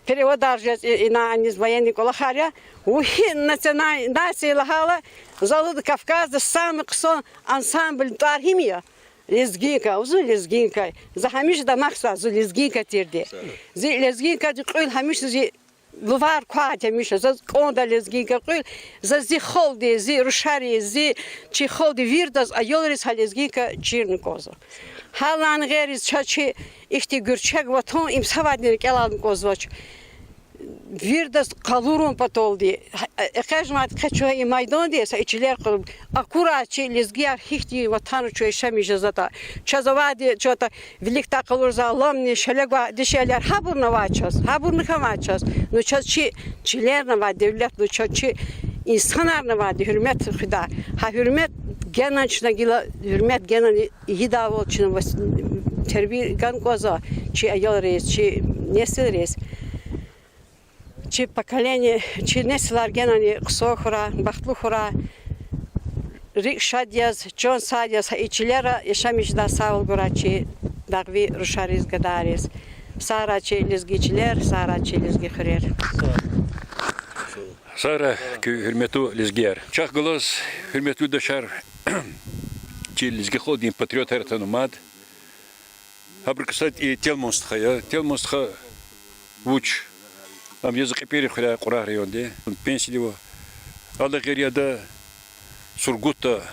Переводар жез, и-, ина аниз военный кӀвалахар я. Вуч национальность я лагьайла, за лугьуда Кавказда самый хъсан ансамбльдин тӀвар гьим я. Лезгинка, зун лезгинка. За гьамиша дамахзава зун лезгинка тирди. Зи Лезгинкадин кьуьл гьамиша зи лувар квайди гьамиша. Заз кӀанда Лезгинка кьуьл, заз зи халкьди, зи рушариз, зи чи халкьди виридаз, аялриз гьа Лезгинка чирна кӀанзава. Гьа лангъериз чаз чи ихьтин гуьрчег ватан им савадни рикӀелай ална кӀанзавач. Виридаз къалурун паталди, экъечӀнавайди къе чун и майдандиз, и чилер къалур. Акурай чи лезгияр гьихьтин ватанра чун яшамиш жезватӀа. Чаз авайди чаз атӀа виликдай къалурзавай ламни, шеле гвай дишегьлияр, гьабурни авай чаз, гьабурни хьанвай чаз. Ну чаз чи чилерни авай девлет, ну чаз чи Инсанарни авайди гьуьрмет хуьдай. Гьа гьуьрмет генани чна гила, гьуьрмет генани ийидайвал чна ваз-, тербия гана кӀанзава чи аялриз, чи несилриз. Чи поколение, чи несилар генани хъсан хьурай, бахтлу хьурай, рикӀ шад яз, чан сагъ яз, гьа и чилера яшамиш жедай сагъвал гурай чи дагъви рушариз, гадайриз. Сагърай чи лезги чилер, сагърай чи лезги хуьрер. Сагърай, куь гьуьрметлу лезгияр. Чахъ галаз, гьуьрметлу юлдашар, чи лезги халкьдин патриотар атана мад. Гьабурукай сад и Телман стха я. Телман стха вуч? Ам я за КьепӀирин хуьряй, Кьурагь районди. Пенсияда ава. Адалай гъейри ада Сургутда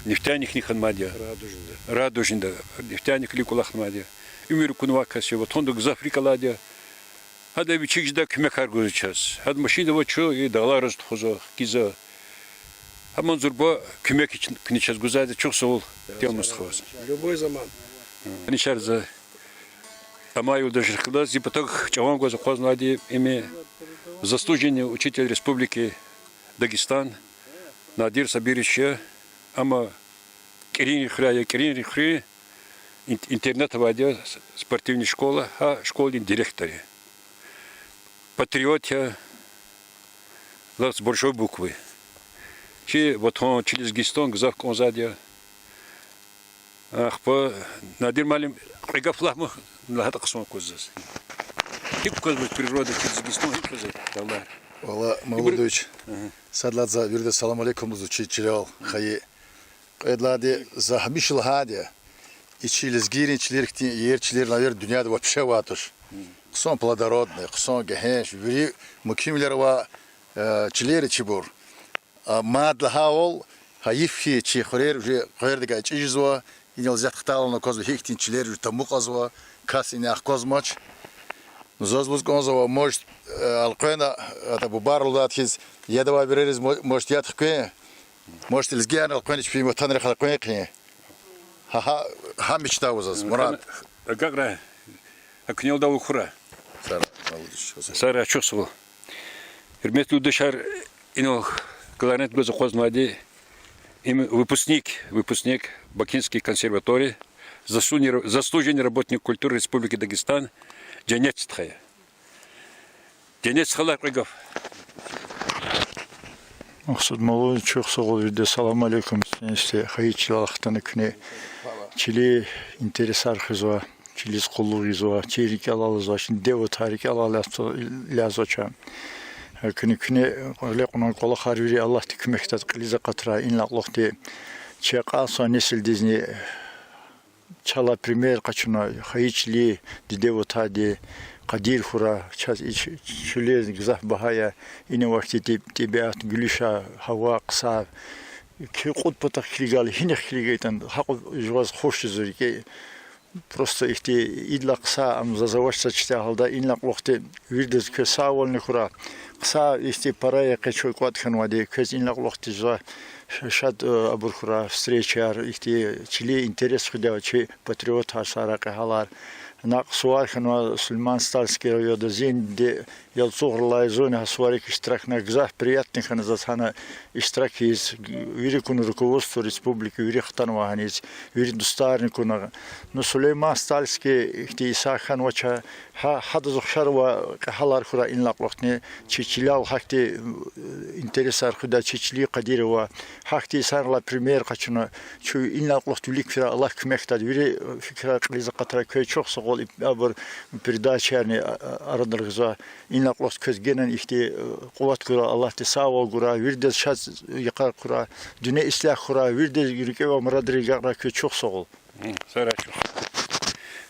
нефтяникни хьанмайди я. Радужныйда. Радужныйда нефтяниквилин кӀвалахнамайди я. Уьмуьр акунвай кас я, ватанда гзаф рикӀ алайди я. Гьада вичик жедай куьмекар гузва чаз. Гьада машинда ава, чун и дагълариз тухузва, хкизва. Гьаман зурба куьмек куьне чаз гузвайди я, чухсагъул, Телман стха, ваз. Любой заман. Анишарза, амай юлдашрихъ галаз зи патав чӀаван гваз акъвазнавайди им заслуженный учитель Республики Дагестан Надир Сабирович я, амма КӀиринрин хуьряй я, КӀиринрин хуьруьн ин-, интернат авайди я, спортивный школа, гьа школадин директор я. Патриот я, лап с большой буквы. Чи ватан, чи Лезгистан гзаф кӀанзавайди я. Ахпа, Надир муаллим, кьве гаф лагь ман, лагьайтӀа хъсан аквазва заз. ГьикӀ аквазва природа, чи Лезгистан гьикӀ аквазва, Аллагь. Валлагь, Мавлудович, сад лагьайди за виридаз салам алейкум лугьузва, чи чилел хайи. Кьвед лагьайди, за гьамиша лагьайди я, и чи лезгийрин чилер хьтин иер чилер, наверно, дуьньяда вообще авайди туш. Хъсан плодородный, хъсан гегьенш, вири мумкинвилер авай, э, чилер я чибур. А мад лагьайвал, гьайиф хьи, чи хуьрер уже къвердавай чӀижезва, инал исятда хтайла аквазва, гьихьтин чилер уже тамукьзава, кас ина ахквазмач. Ну, заз лугьуз кӀанзава, может, э, элкъвена, ада бубайри лугьудай хьиз, яд авай вирериз мо-, может, яд хквен, может, лезгиярни элкъвена чпин ватанрихъ элкъвен хъийин. Гьа, гьа, гьа мечта ава заз, мурад. Агакьрай, а куьнелдал хьурай. Сагърай, чухсагъул. Гьуьрметлу юлдашар, инал галарнет гваз акъвазнавайди, им выпускник, выпускник Бакинской консерватории, заслуженный, заслуженный работник культуры Республики Дагестан, Женец стха я. Женец стха, лагь кьве гаф. Махсуд Мавлудович, чухсагъул, виридаз салам алейкум, сенсте хайи чилел хтана куьне. Чилин интересар хуьзва, чилиз къуллугъ ийизва, чи рикӀелай алазва, чи диде-ватан рикӀелай алаз-, алазва чан. Куьне, куьне гъиле кьунвай кӀвалахар вири Аллагьди куьмекдайди кьилиз акъатрай, инал кьулухъди чи акьалтзавай несилдизни чалай пример къачуна, хайи чилин, диде-ватандин къадир хьурай, чаз и ч-, чилер гзаф багьа я, ина авай хьтин тӀеб-, тӀебиат, гуьлуьшар, гьава, хъсан. Куь кьуд патахъ килигайла, гьинихъ килигайтӀани, гьакьван жуваз хуш жезва рикӀе. Просто ихьтин идалай хъсан ам заз авач, са читай гьалда, инал кьулухъди виридаз квез сагъвални хьурай. Хъсан ихьтин пара я къе чун кӀватӀ хьанвайди, квез инал кьулухъди жезва ш-, шад, э, абур хьурай, встречаяр, ихьтин чилин интерес хуьдай чи патриотар, сагърай кьегьалар. Накь сувар хьанва Сулейман-Стальский районда, зинди Ялцугъралай, зунни гьа суварик иштиракна, гзаф приятный хьана заз гьана иштирак ийиз, вири куьн руководство республики, вири хтанва гьаниз, вири дустарни куьна. Ну, Сулейман-Стальский ихьтин йисар хьанвач, гьа, гьадаз ухшар авай кьегьалар хьурай инал кьулухъни, чи чилел гьахьтин, э, интересар хуьдай, чи чилин къадир авай, гьахьтин йисарилай пример къачуна, чун инал кьулухъди вилик фирай, Аллагьди куьмекдайди, вири, э, фикирар кьилиз акъатрай, квез чухсагъул, и-, абур передачаярни, а, а, арадал гъизвай. Инал кьулухъди квез генани ихьтин, э, къуват гурай, Аллагьди сагъвал гурай, виридаз шад йикъар хьурай, дуьнья ислягь хьурай, виридаз рикӀевай мурадрив агакьрай, квез чухсагъул.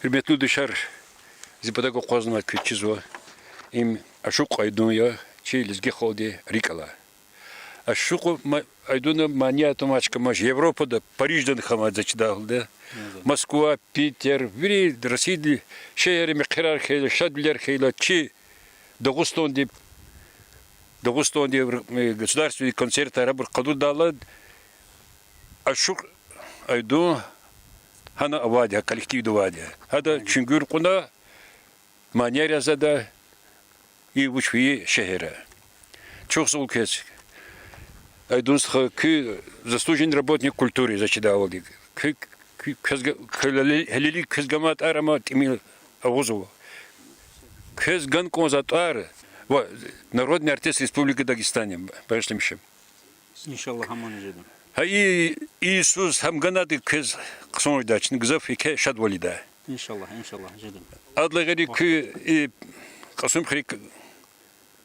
Гьуьрметлу юлдашар, зи патав акъвазнавай квез чизва, им Ашукь Айдун я, чи лезги халкьдин рикӀ алай. Ашукь Айдунан мани атанвай чка ман Европада, Парижда хьанвай за чидай гьалда. Москва, Питер, вири Россияди шегьерра мехъерар хьайила, шадвилер хьайила, чи Дагъустанди, Дагъустанди, э, государственный концертар абур къалурдайла, Ашукь Айдун гьана авайди я, коллективда авайди я. Гьада чуьнгуьр кьуна, манияр язавайди я, и вуч ви шегьерра. Чухсагъул квез. Айдуз стха, куьн заслуженный работник культуры, за чидайвалди. Куь, куь, квез га-, квел гьелелиг квез гамай тӀвар ама тӀимил агъузва. Квез гана кӀанзавай тӀвар ва народный артист Республики Дагестан я, багъишламиша. Иншаллагь, гьамани жеда. Гьа и, и йисуз гьам ганайтӀа квез хъсан жедай, чна гзаф еке шадвал ийидай. Иншаллагь, иншаллагь, жеда. Адалай гъейри куьн и Кьасумхуьруьн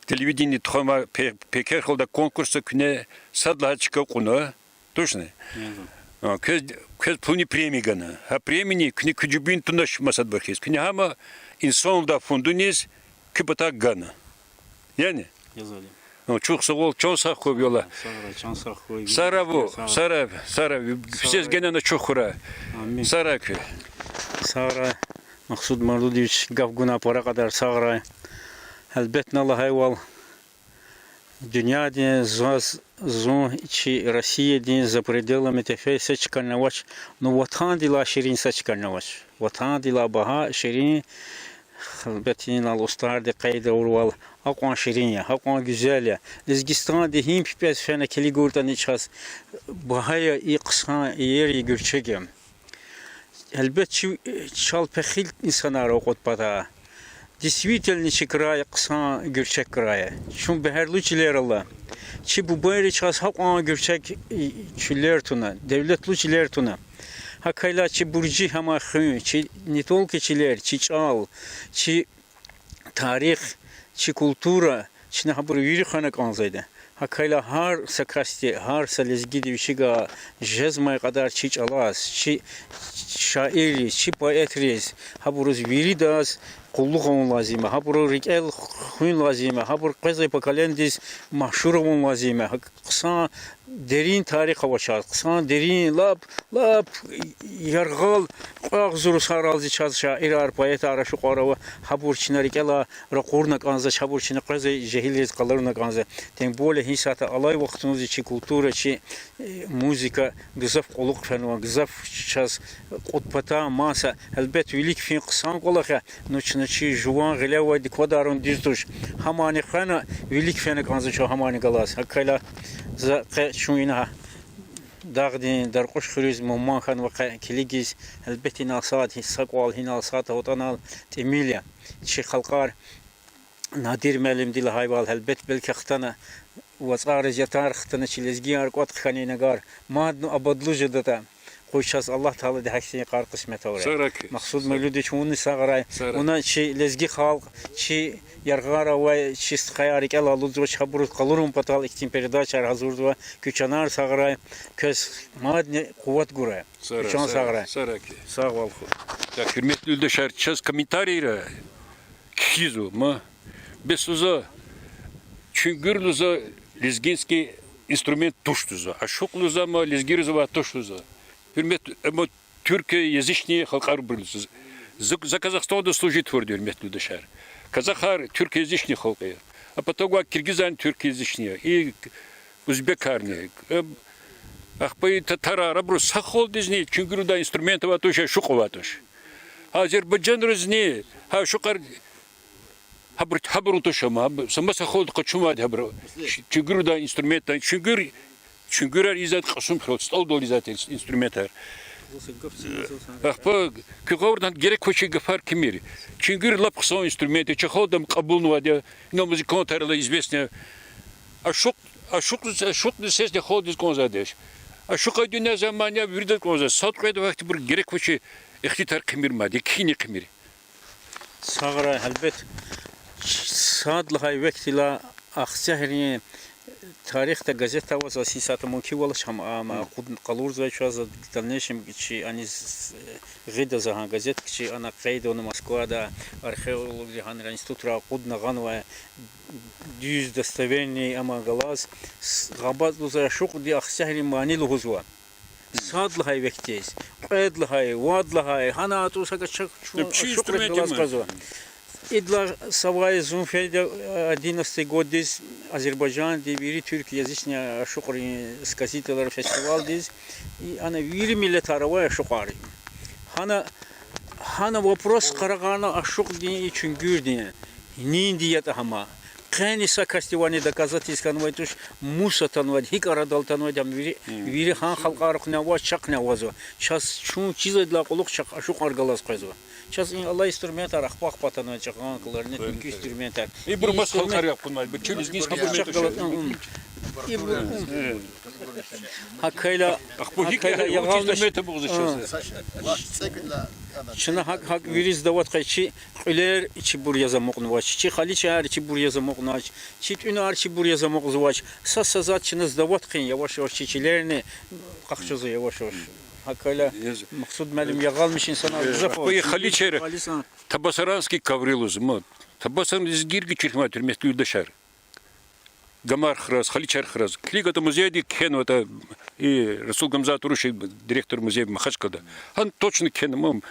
телевидение тухвана пе-, пекер халда конкурсда куьне сад лагьай чка кьуна, тушни? А, квез, квез пулни премия гана. Гьа премияни куьне куь жибинда тунач масадбур хьиз. Куьне гьама инсандин фондуниз куь патай гана. Яни? А, чухсагъул, чан сагъ хьуй, виолла. Сагърай, чан сагъ хьуй, сагърай, сагърай, сагърай, генани чухурай. Амин. Сагърай куьн. Сагърай, Махсуд Мавлудович, гаф гунай пара кьадар сагърай. Гьелбетда, лагьайвал, дуьньядин заз, зун чи Россиядин за пределами тефей са чкани авач, ну, Ватандилай ширин са чкани авач. Ватандилай багьа ширин, гьелбетда, инал устӀарди къейд авурвал, акьван ширин я, акьван гуьзел я. Лезгистанди гьи пипӀез фена килигуртӀани чаз багьа я и хъсан иер, и гуьрчег я. Гьелбет, чи, чал пехил инсанар ава кьуд патай. Действительно, чи край хъсан гуьрчег край я. Чун бегьерлу чилер ала. Чи бубайри чаз гьакьван гуьрчег чилер туна, девлетлу чилер туна. ГьакӀ хьайила чи буржи гьамай хуьн, чи не только чилер, чи чӀал, чи тарих, чи культура, чна гьабур вири хвена кӀанзавайди. ГьакӀ хьайила гьар са касди, гьар са лезгиди вичивай жезмай кьадар чи чӀалаз, чи шаирриз, чи поэтриз, гьабуруз виридаз къуллугъ авун лазим я, гьабурун рикӀел хуьн лазим я, гьабур къвезвай поколениедиз машгьур авун лазим я. Хъсан дерин тарих ава чаз, хъсан дерин лап, лап яргъал, кьве агъзур йисаралди чаз шаирар, поэтар, ашукьар ава, гьабур чна рикӀелай ракъурна кӀанзавач, гьабур чна къвезвай жегьилриз къалурна кӀанзава. Тем более гьи сятда алай вахтунда чи культура, чи музыка гзаф кьулухъ фенва, гзаф чаз кьуд патай маса, гьелбет, вилик фин хъсан кӀвалах я, ну чна чи жуван гъиле авайди квадарун дуьз туш. Гьамани хвена, вилик фена кӀанзава чун гьамани галаз. ГьакӀ хьайила за къе чун ина Дагъдин Даркьуш хуьруьз мугьман хьанва къе килигиз, гьелбет, инал сад, са кӀвал, инал сад аватӀанал тӀимил я. Чи халкьар, Надир муаллимди лагьайвал, гьелбет, белки хтана, вацӀариз ятар хтана, чи лезгияр кӀватӀ хьана инагар, мадни абадлу жедатӀа, къуй чаз Аллагь Таалади гьахьтин йикъар къисмет авурай. Махсуд Мавлудович, вунни сагърай. Вуна чи лезги халкь, чи яргъара авай чи стхаяр рикӀелай алудзавач, гьабуруз къалурун патал ихьтин передачаяр гьазурзава. Куь чанар сагърай, квез мадни къуват гурай. Куь чан сагърай. Сагъвал хьуй. Так, гьуьрметлу юлдашар, чаз комментарийра кхьизва ма. Бес лугьузва, чуьнгуьр лугьузва лезгинский инструмент туш лугьузва. Ашукь лугьузва ма, лезгийриз авай туш лугьузва. Гьуьрмет, амма тюркоязычный халкьарбур лугьузва. За, за Казахстанда служить авурди, гьуьрметлу юлдашар. Казахар тюркоязычный халкь я. А потом киргизарни тюркоязычный я. И узбекарни. Ахпа и татарар, абуру са халкьдизни чуьнгуьр лугьудай инструмент авай туш, ашукь авай туш. Азербайжанризни гьа ашукьар гьабур, гьабурун туш ама, гьаб-, са маса халкьди къачунвайди гьабур. Чуьнгуьр лугьудай инструментдин, чуьнгуьр, чуьнгуьрар ийизвайди Кьасумхуьрел, СтӀалдал ийизвайди инс-, инструментар. Ахпа куь гъавурда гьана герек квачир гафар кимир. Чуьнгуьр лап хъсан инструмент я, чи халкьди ам кьабулнавайди я, ина музыкантар ала известный я. Ашукь, ашукь, ашукьдин сесни халкьдиз кӀанзавайди я. Ашукьар дуьньядиз мани я, виридаз кӀанзава. Сад-кьвед вахтунда герек квачир ихтилатар хъийимир мад, я кхьинин хъийимир. Сагърай, гьелбет, сад лагьай векдилай Ахцегьрин тарихда газет аваз, аси сата мумкинвал ачхам, ам акъудна къалурзавай чаз, в дальнейшем чи аниз гъида за гьа газет, чи ана къейд авуна Москвада, археологри гьанра институтра акъудна гъанвай дуьз, достоверный, ама галаз с-, гъабад лугьузвай ашукьди Ахцегьрин мани лугьузва. Сад лагьай векдиз, кьвед лагьай, вад лагьай, гьана атӀуз гьакӀа чак чун ашукьрин галаз кьазва. Идалай савай зун фейида, одиннадцатый годдиз Азербайжандин вири тюркоязычный ашукьрин сказителар фестивалдиз, и ана вири миллетар авай ашукьар. Гьана, гьана вопрос къарагъарна ашукьдин и чуьнгуьрдин, нинди ятӀа гьама. Къени са касдивайни доказательств хьанвайди туш, мус атанвайди, гьикӀ арадал атанвайди, ам вири, вири гьа халкьарихъни аваз, чахъни авазва. Чаз чун чизвайдалай кьулухъ чахъ ашукьар галаз къвезва. Чаз и алай инструментар ахпа-ахпа атанвай, чакагъан кларнет, муькуь инструментар. Ибур мас халкьар я кьунвай, ибур чи лезги инструмент. Чахъ галаз, ибур, гьакайла, ахпа гьикӀ гьакайла ягъалмиш инструмент бугъуз чаз. Чна гьакӀ, гьакӀ вириз дават хъай, чи кьуьлер ичибур яз амукьнавач, чи халичаяр ичибур яз амукьнавач, чи тӀуьнар ичибур яз амукьзавач. Са-сазад чна сдавать хъийин яваш-яваш чи чилерни къахчузва яваш-яваш. Гьакайла, Максуд муаллим, ягъалмиш инсанар гзаф ава. Ахпа и халичаяр, табасаранский ковры лугьузва, ма, табасаран лезгийрикай чирхмай, гьуьрметлу юлдашар. Гамар храз, халичар храз. Килиг, атӀа музейда кхьенватӀа, и Расул Гамзатович, директор музея Махачкъалада. Гьана точно кхьена, ма,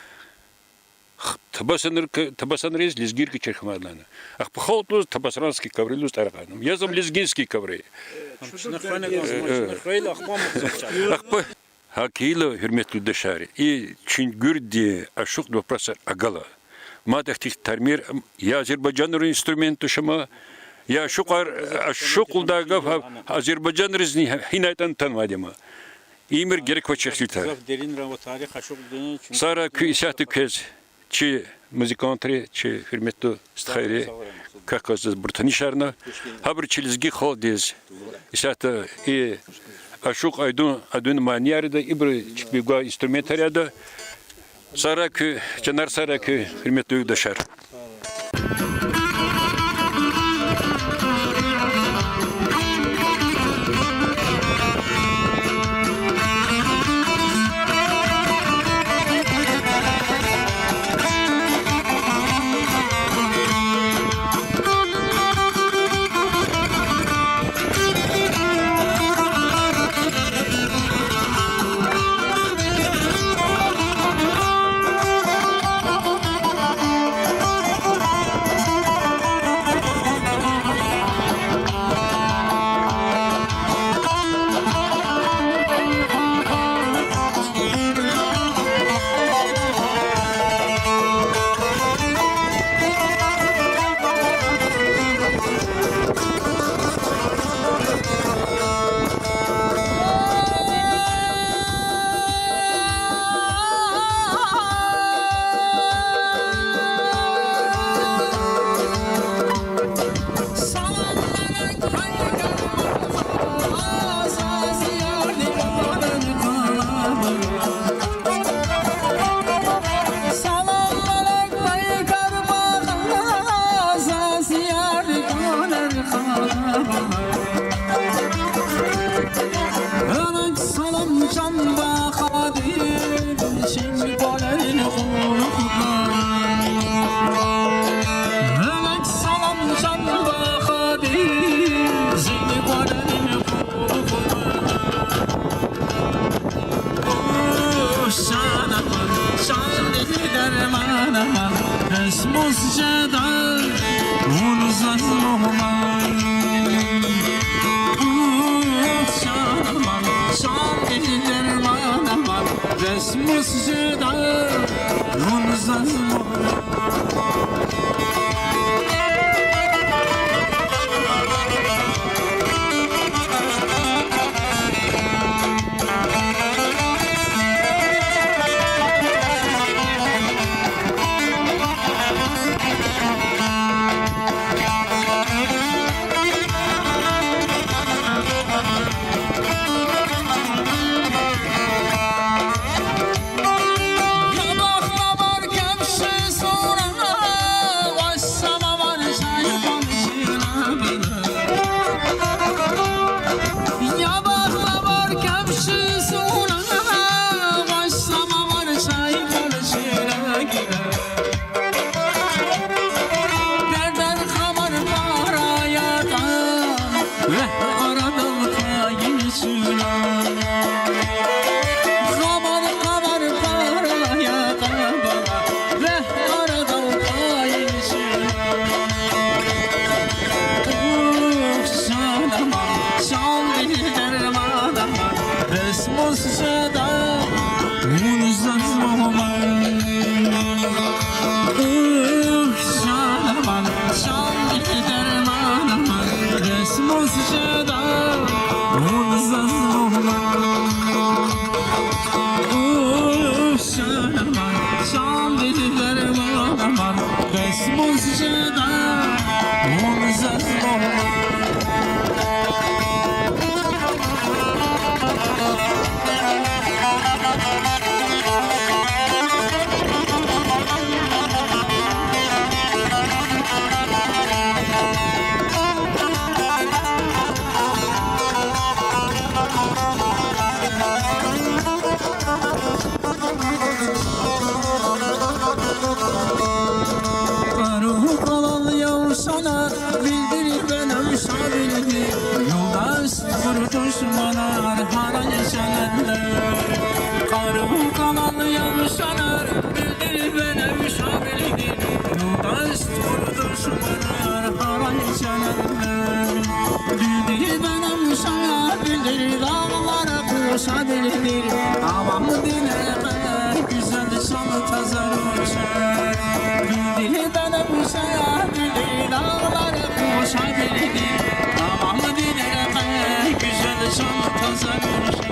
табасанр-, табасанриз лезгийрикай чирхмай лагьана. Ахпа халкь лугьуз табасаранский ковры лугьуз тӀвар гъана. Я за лезгинские ковры. Ахпа гьакӀ хьайила, гьуьрметлу юлдашар, и чуьнгуьрдин ашукь вопросар агала. Мад ихьтин тармир я азербайжанрин инструмент туш ама, я ашукьар, ашукь лугьудай гаф азербайжанризни гьинайтӀани атанвайди ама. Имир герек квачехъ жеда. Сара куь исятда квез, чи музыкантри, чи гьуьрметлу стхайри, квехъ галаз абур танишарна, гьабуру чи лезги халкьдиз исятда и ашукь айдун, айдунин манияр яда, ибуру чпи гвай инструментар яда. Сара куь, чанар сара куь, гьуьрметлу юлдашар. Муз жеда, вун заз лугьуз. Къару къалал явшанар, билдир бенам шавилди, юлдаш тур душманар гьарай чананлар. Къару къалал явшанар, билдир бенам шавилди, юлдаш тур душманар гьарай чананлар. Билдир бенам шавилди, дагълар къуша билдир, авамдин рекье гуьзел чан таза рушар. Билдир бенам шавилди, дагълар къуша билдир, авамдин рекье гуьзел чан таза рушар.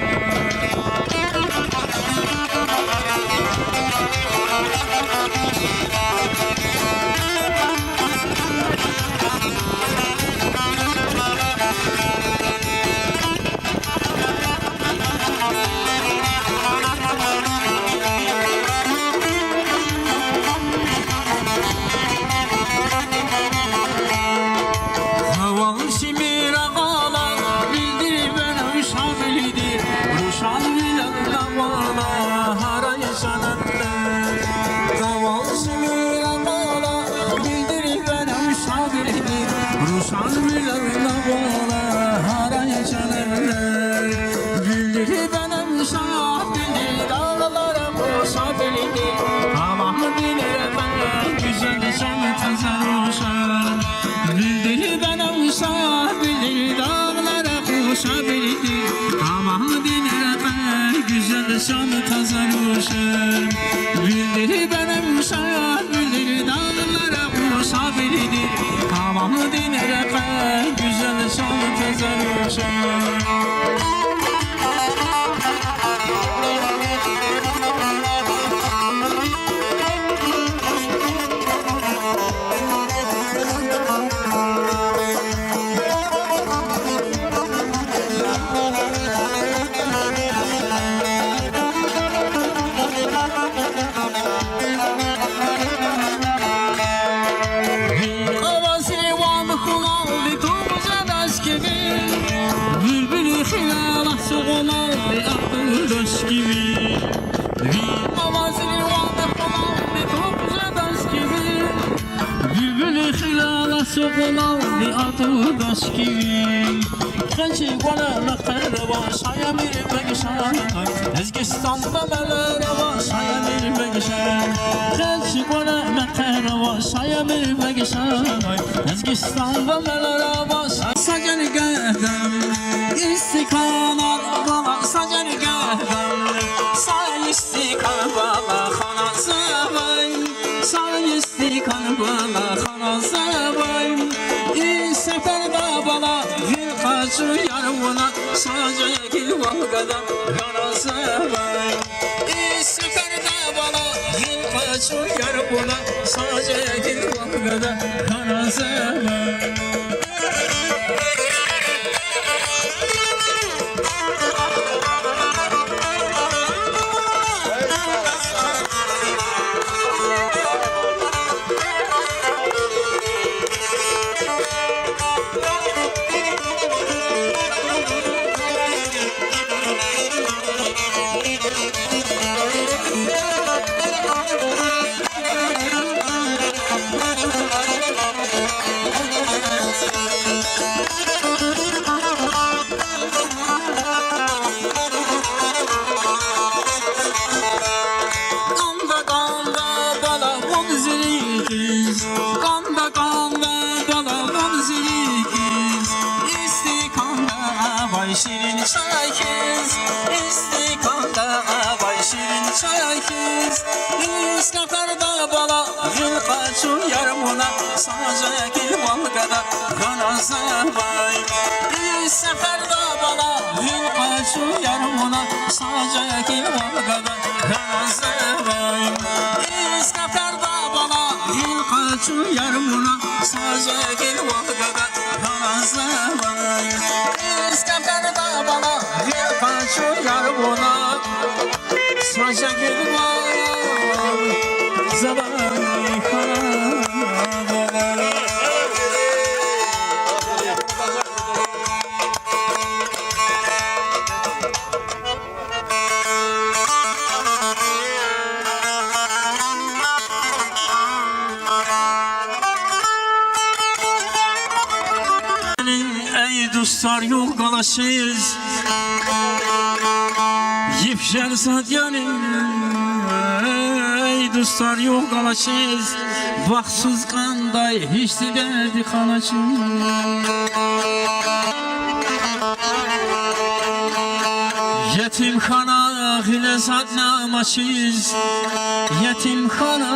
Гьавал шимир агъала, билдир бенам шавилди, рушан вилер нагъвала гьарай чананлар. Гьавал шимир агъала, билдир бенам шавилди, рушан вилер нагъвала гьарай чананлар. Билдир бенам шавилди, дагълар къуша билдир, авамдин рекье гуьзел чан таза рушар. Билдир бенам шавилди, дагълар къуша билдир, авамдин рекье гуьзел чан таза рушар. Билдир бенам шавилди, дагълар къуша билдир, авамдин рекье гуьзел чан таза рушар. Авазви ван хьуналди тух жедач кивин, буьлбуьлуьн хиялат сугъуналди атӀудач кивин. Ви авазви ван хьуналди тух жедач кивин, буьлбуьлуьн хиялат сугъуналди атӀудач кивин. Хенжи кӀвале мехъер авач, Шаямир Бегишай, Лезгистанда мелер авач, Шаямир Бегишай. Хенжи кӀвале мехъер авач, Шаямир Бегишай, Лезгистанда мелер авач. Са жергеда истикан бала, са жергеда, са истикан бала хана завай, са истикан бала хана завай. И сеферда бала вил къачу яр вуна, са жегьил вал гада хана завай. И сеферда бала вил къачу яр вуна, са жегьил вал гада хана завай. Канда, канда, бала, вун зи рикӀ хьиз, канда, канда, бала, вун зи рикӀ хьиз, истиканда авай ширин чай хьиз, истиканда авай ширин чай хьиз. И сеферда бала вил къачу яр вуна, са жегьил вал гада хана завай. И сеферда бала вил къачу яр вуна, са жегьил вал гада хана завай. И сеферда бала вил къачу Чу ярмуна сажа гил вагага гьана заман. Из кафарда бала гъил къачу ярмуна сажа гил вагага заман хана. Эй, дустар, югъ галачиз, йиф жер зад яни, эй, дустар, югъ галачиз, бахтсуз кӀандай гьич дидеди хьаначиз. Етимхана гъиле затӀ намачиз, етимхана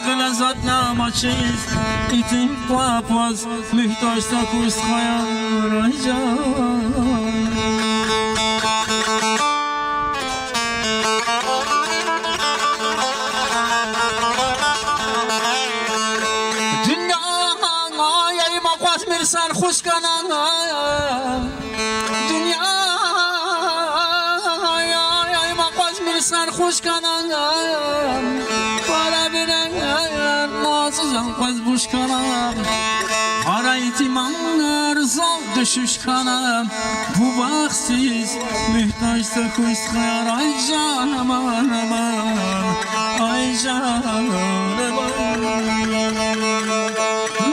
гъиле затӀ намачиз, итим папаз муьгьтаж тахьуй стхаяр, ай жан. Дуьнья, ай, ма акъвазмир сархуш хьана. Дуьнья, ай, ма акъвазмир сархуш хьана. Пара бирер нацӀзан къвез буш хьана. Пара итимар зал дуьшуьш хьана. Бубахсиз муьгьтаж тахьуй стхаяр, ай жан, аман, аман, ай жан, аман.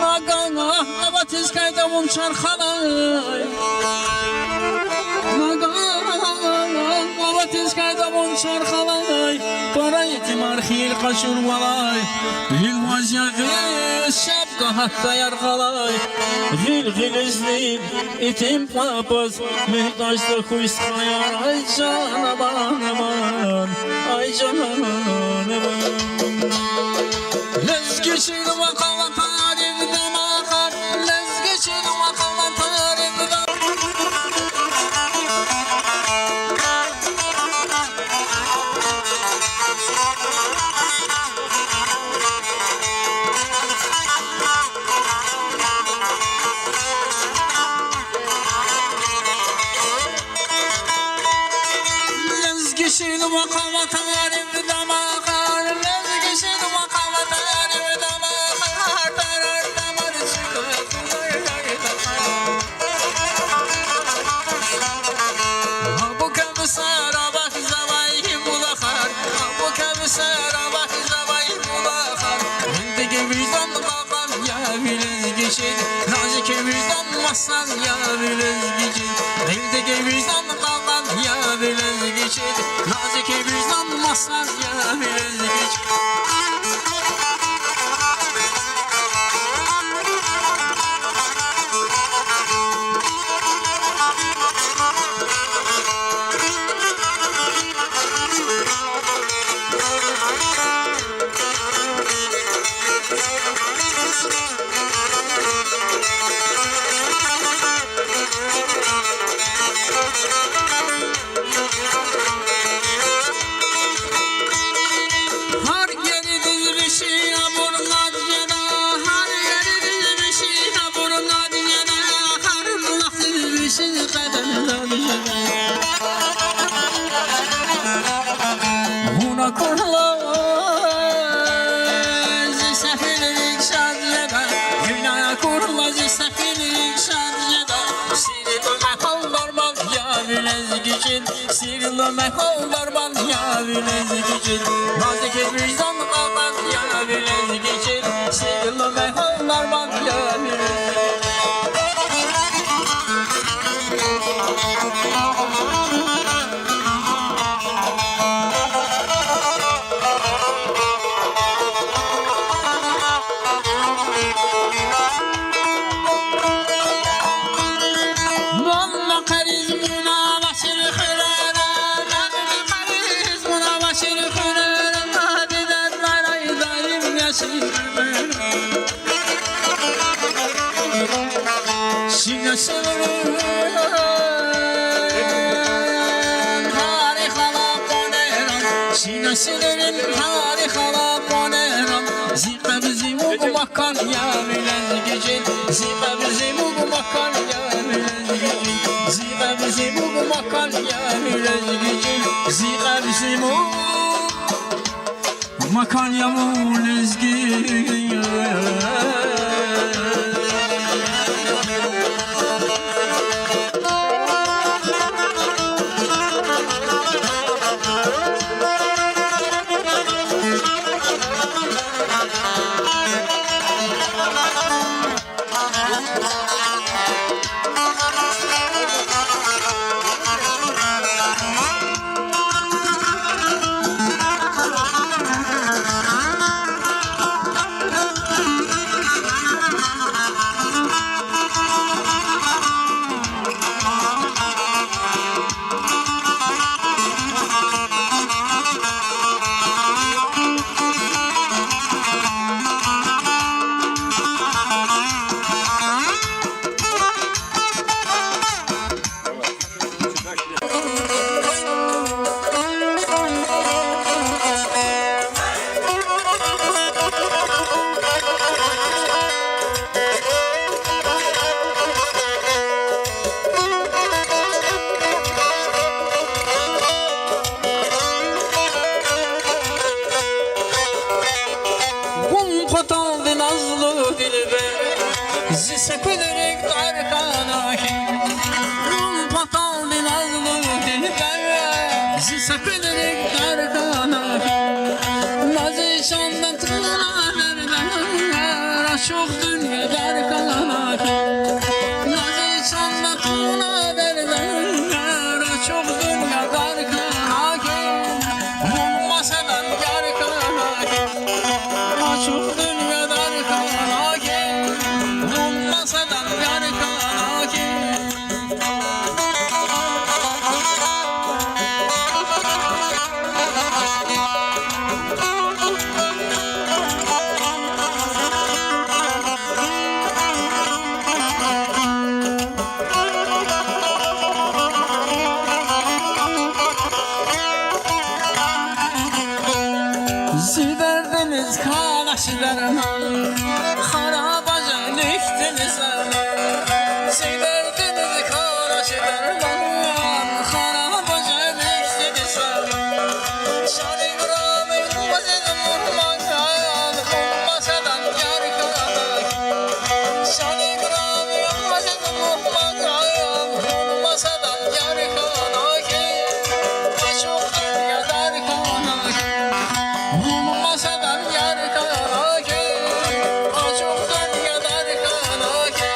Нагагь аватиз кайда вун чархалай. Нагагь аватиз кайда вун чархалай. Пара итимар хил къачурвалай. Гъил ваз ягъиз шаб гагьатда яргъалай. Гъил гъилизни итим папаз муьгьтаж тахьуй стхаяр, ай жан, аман, аман, ай жан, аман. Лезги чилин вахъ аватарив дамахар, лезги чилин вахъ аватарив дам- Лезги чилин вахъ аватарив дамахар, лезги чилин вахъ аватарив дамахар, тарар тамар чуькуьр. Абу Кавсар авахьзавай булахар, Абу Кавсар авахьзавай булахар. Гъилдиз виждан кьакьан я ви лезги чил, назик виждан масан я ви лезги чил. Гъилдиз виждан кьакьан я ви лезги чил, назик виждан масан я ви лезги чил. Гьар ериди вишни абур над жеда, гьар ериди вишни абур над жеда, гьар булахди вишни къедем над жеда. Вун акурла зи сефилрик шад жеда, вун акурла зи сефилрик шад жеда. Сирлу мехъу дарман я ви лезги чил, сирлу мехъу дарман я ви лезги чил, назик виждан кьакьан я ви лезги чил, сирлу мехъу дарман я ви лезги чил. Несилрин тарих алакьунран, зи къабзимуг макан я ви лезги чил, зи къабзимуг макан я ви лезги чил, зи къабзимуг макан я ви лезги чил, зи къабзимуг макан я ви лезги. Гум паталди назлу дилбер, зи са куьлрик тар хьана хьи. Гум паталди назлу дилбер, зи са куьлрик тар хьана хьи. Назли чанда туна бердер, ачух дуьнья дар хьана хьи. Назли чанда туна бердер, ачух дуьнья дар хьана хьи. Вун масадан яр хьана хьи. Ачух дуьнья дар хьана хьи, вун масадан яр хьана хьи. Зи дердиниз хьанач дарман, хараб жан ихьтин заман. Зи дердиниз хьанач дарман, хараб жан ихьтин заман. Шани гурами вазиз мугьман, масадан яр хьана. Шани гурами вазиз мугьман, масадан яр хьана хьи. Ачух дуьнья дар хьана хьи, вун масадан яр хьана хьи. Ачух дуьнья дар хьана хьи.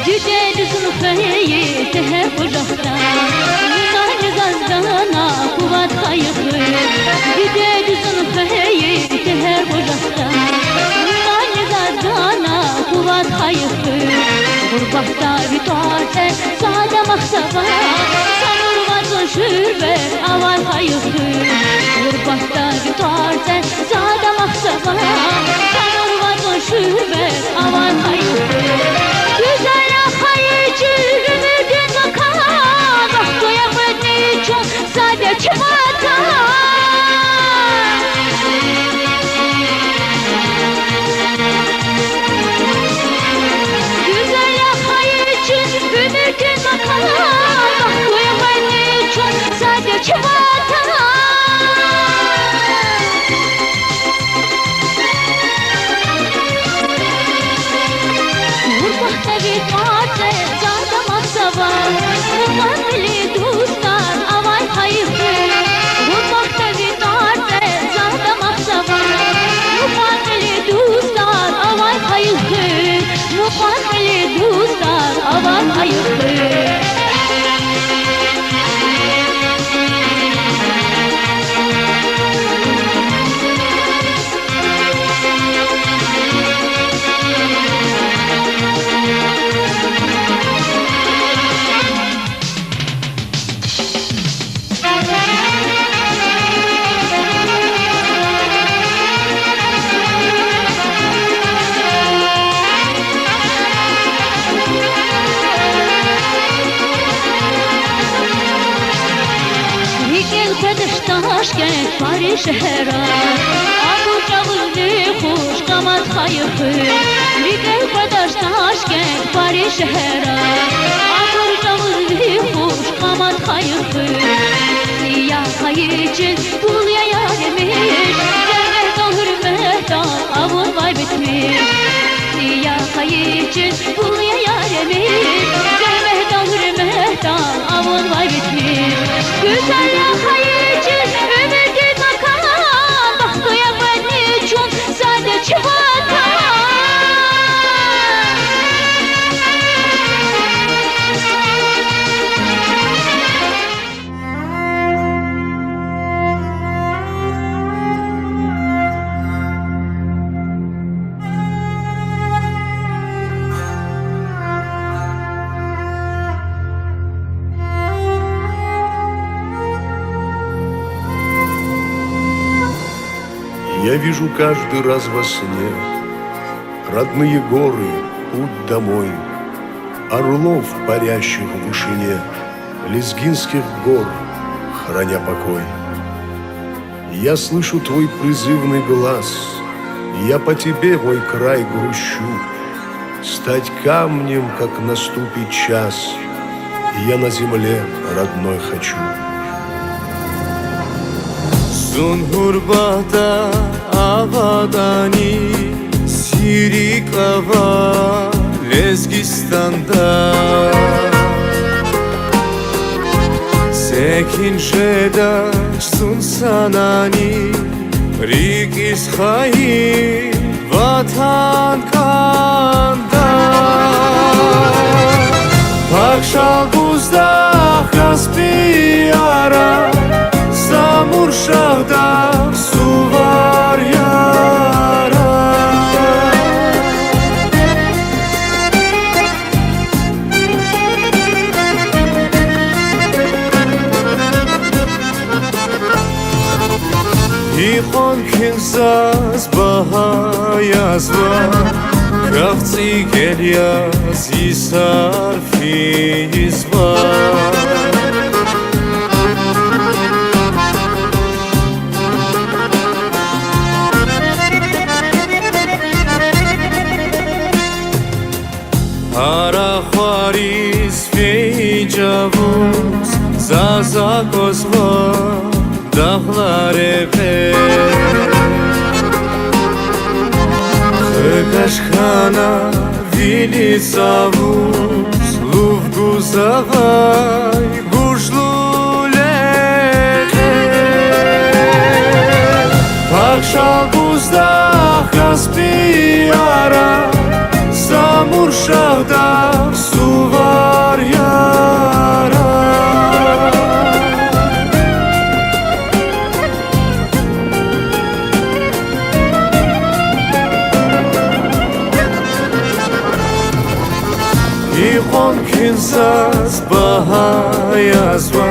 Дидеди зун хвейи тегьер къужахда, нани заз гана къуват хайи хуьр. Дидеди зун хвейи тегьер къужахда, нани заз гана къуват хайи хуьр. Гъурбатда ви тӀвар це, за дамахзава, Самур вацӀун шуьрбе авай хайи хуьр. Гъурбатда ви тӀвар це, за дамахзава, Самур вацӀун шуьрбе авай хайи хуьр. Гуьзел я хайи чи уьмуьрдин макан, бахтлу я къенин чун, сад я чи Ватан. Гуьзел я хайи чи уьмуьрдин макан, бахтлу я къенин чун, сад я чи Ватан. Ташкент, Париж шегьерар, абур чӀавузни хуш къамат хьайи хуьр. РикӀел квадач Ташкент, Париж шегьерар, абур чӀавузни хуш къамат хьайи хуьр. Сия хайи чил пул я яремиш, зегьметдал, гьуьрметдал авунвай битмиш. Сия хайи чил пул я яремиш, зегьметдал, гьуьрметдал авунвай битмиш. Гуьзел я хайи чил, уьмуьрдин макан, бахтлу я кьванни чун, сад я чи ватан. Я вижу каждый раз во сне родные горы, путь домой, орлов, парящих в вышине лезгинских гор, храня покой. Я слышу твой призывный глас, я по тебе, мой край, грущу. Стать камнем, как наступит час, я на земле родной хочу. Зун гъурбатда аватӀани, си рикӀ ава Лезгистанда. Секин жедач зун санани, рикӀиз хайи ватан кӀанда. Пак Шалбуздагъ, Каспи яра, Самуршахдагъ, Сувар яра. Икьван куьн заз багьа язва, кахцӀигел яз йисар физва. Гьар ахвариз фейи чӀавуз заз аквазва дагълар экъе. Хкаж хьана вили цавуз лув гузавай гужлу лекье. Пак Шалбуздагъ, Каспи яра, Самуршахдагъ, Сувар яра. Икьван куьн заз багьа язва,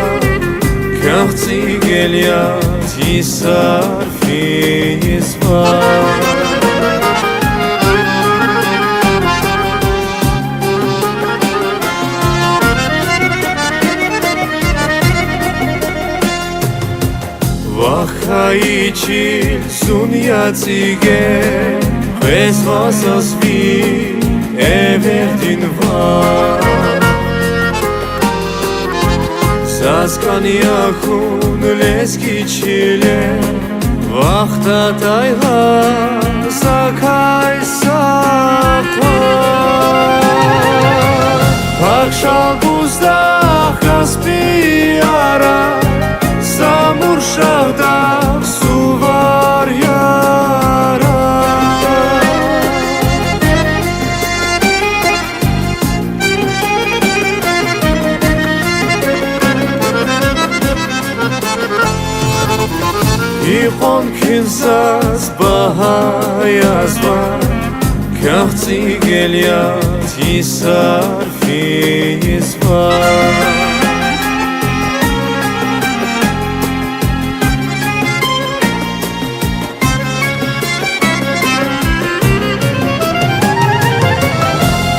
кахцӀигел яз йисар физва. Вахъ хьайи чил зун я цӀигел, къвезва заз ви эвердин ван. Заз кӀан я хьун лезги чиле, вахт атайла закай са къван. Пак Шалбуздагъ, Каспи яра, Самуршахдагъ, Сувар яра. Икьван куьн заз багьа язва, кахцӀигел яз йисар физва.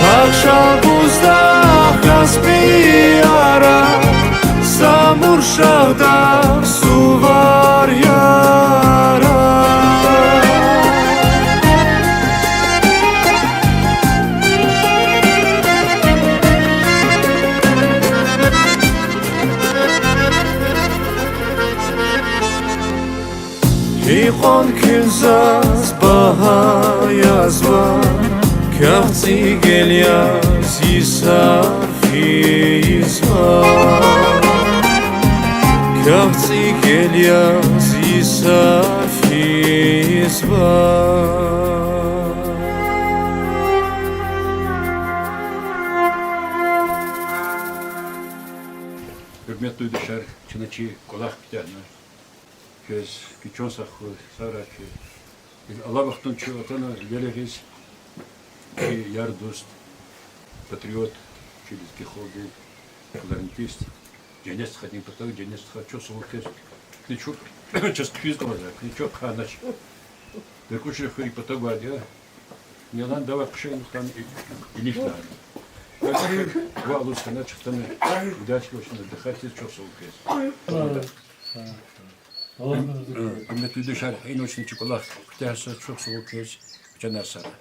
Пак Шалбуздагъ, Каспи яра, Самуршахдагъ, Сувар Икьван куьн заз багьа язва, каф цӀигел яз йисар физва, каф цӀигел яз йисар физва. Гьуьрметлу юлдашар, чна чи кӀвалах куьтягьна. Квез куь чан сагъ хьуй, сагърай куьн. Алай вахтунда чи атана велегьиз, чи яр-дуст, патриот, чи лезги халкьдин кларнетист Женнет стхадин патав, Женнет стха, чухсагъул квез. Куьне чухсагъул, чаз хъфиз кӀанзава, куьне чухсагъул хъанач. Беркуши хуьр и патав гвайди я. Нелан давай хъша инихъ тан и-, илифна. Ва алуз хьанач хтана, удачливо чна дихьатиз, чухсагъул квез. Гьуьрметлу юлдашар, инал чна чи кӀвалах куьтягьзава, чухсагъул квез, чан сагърай.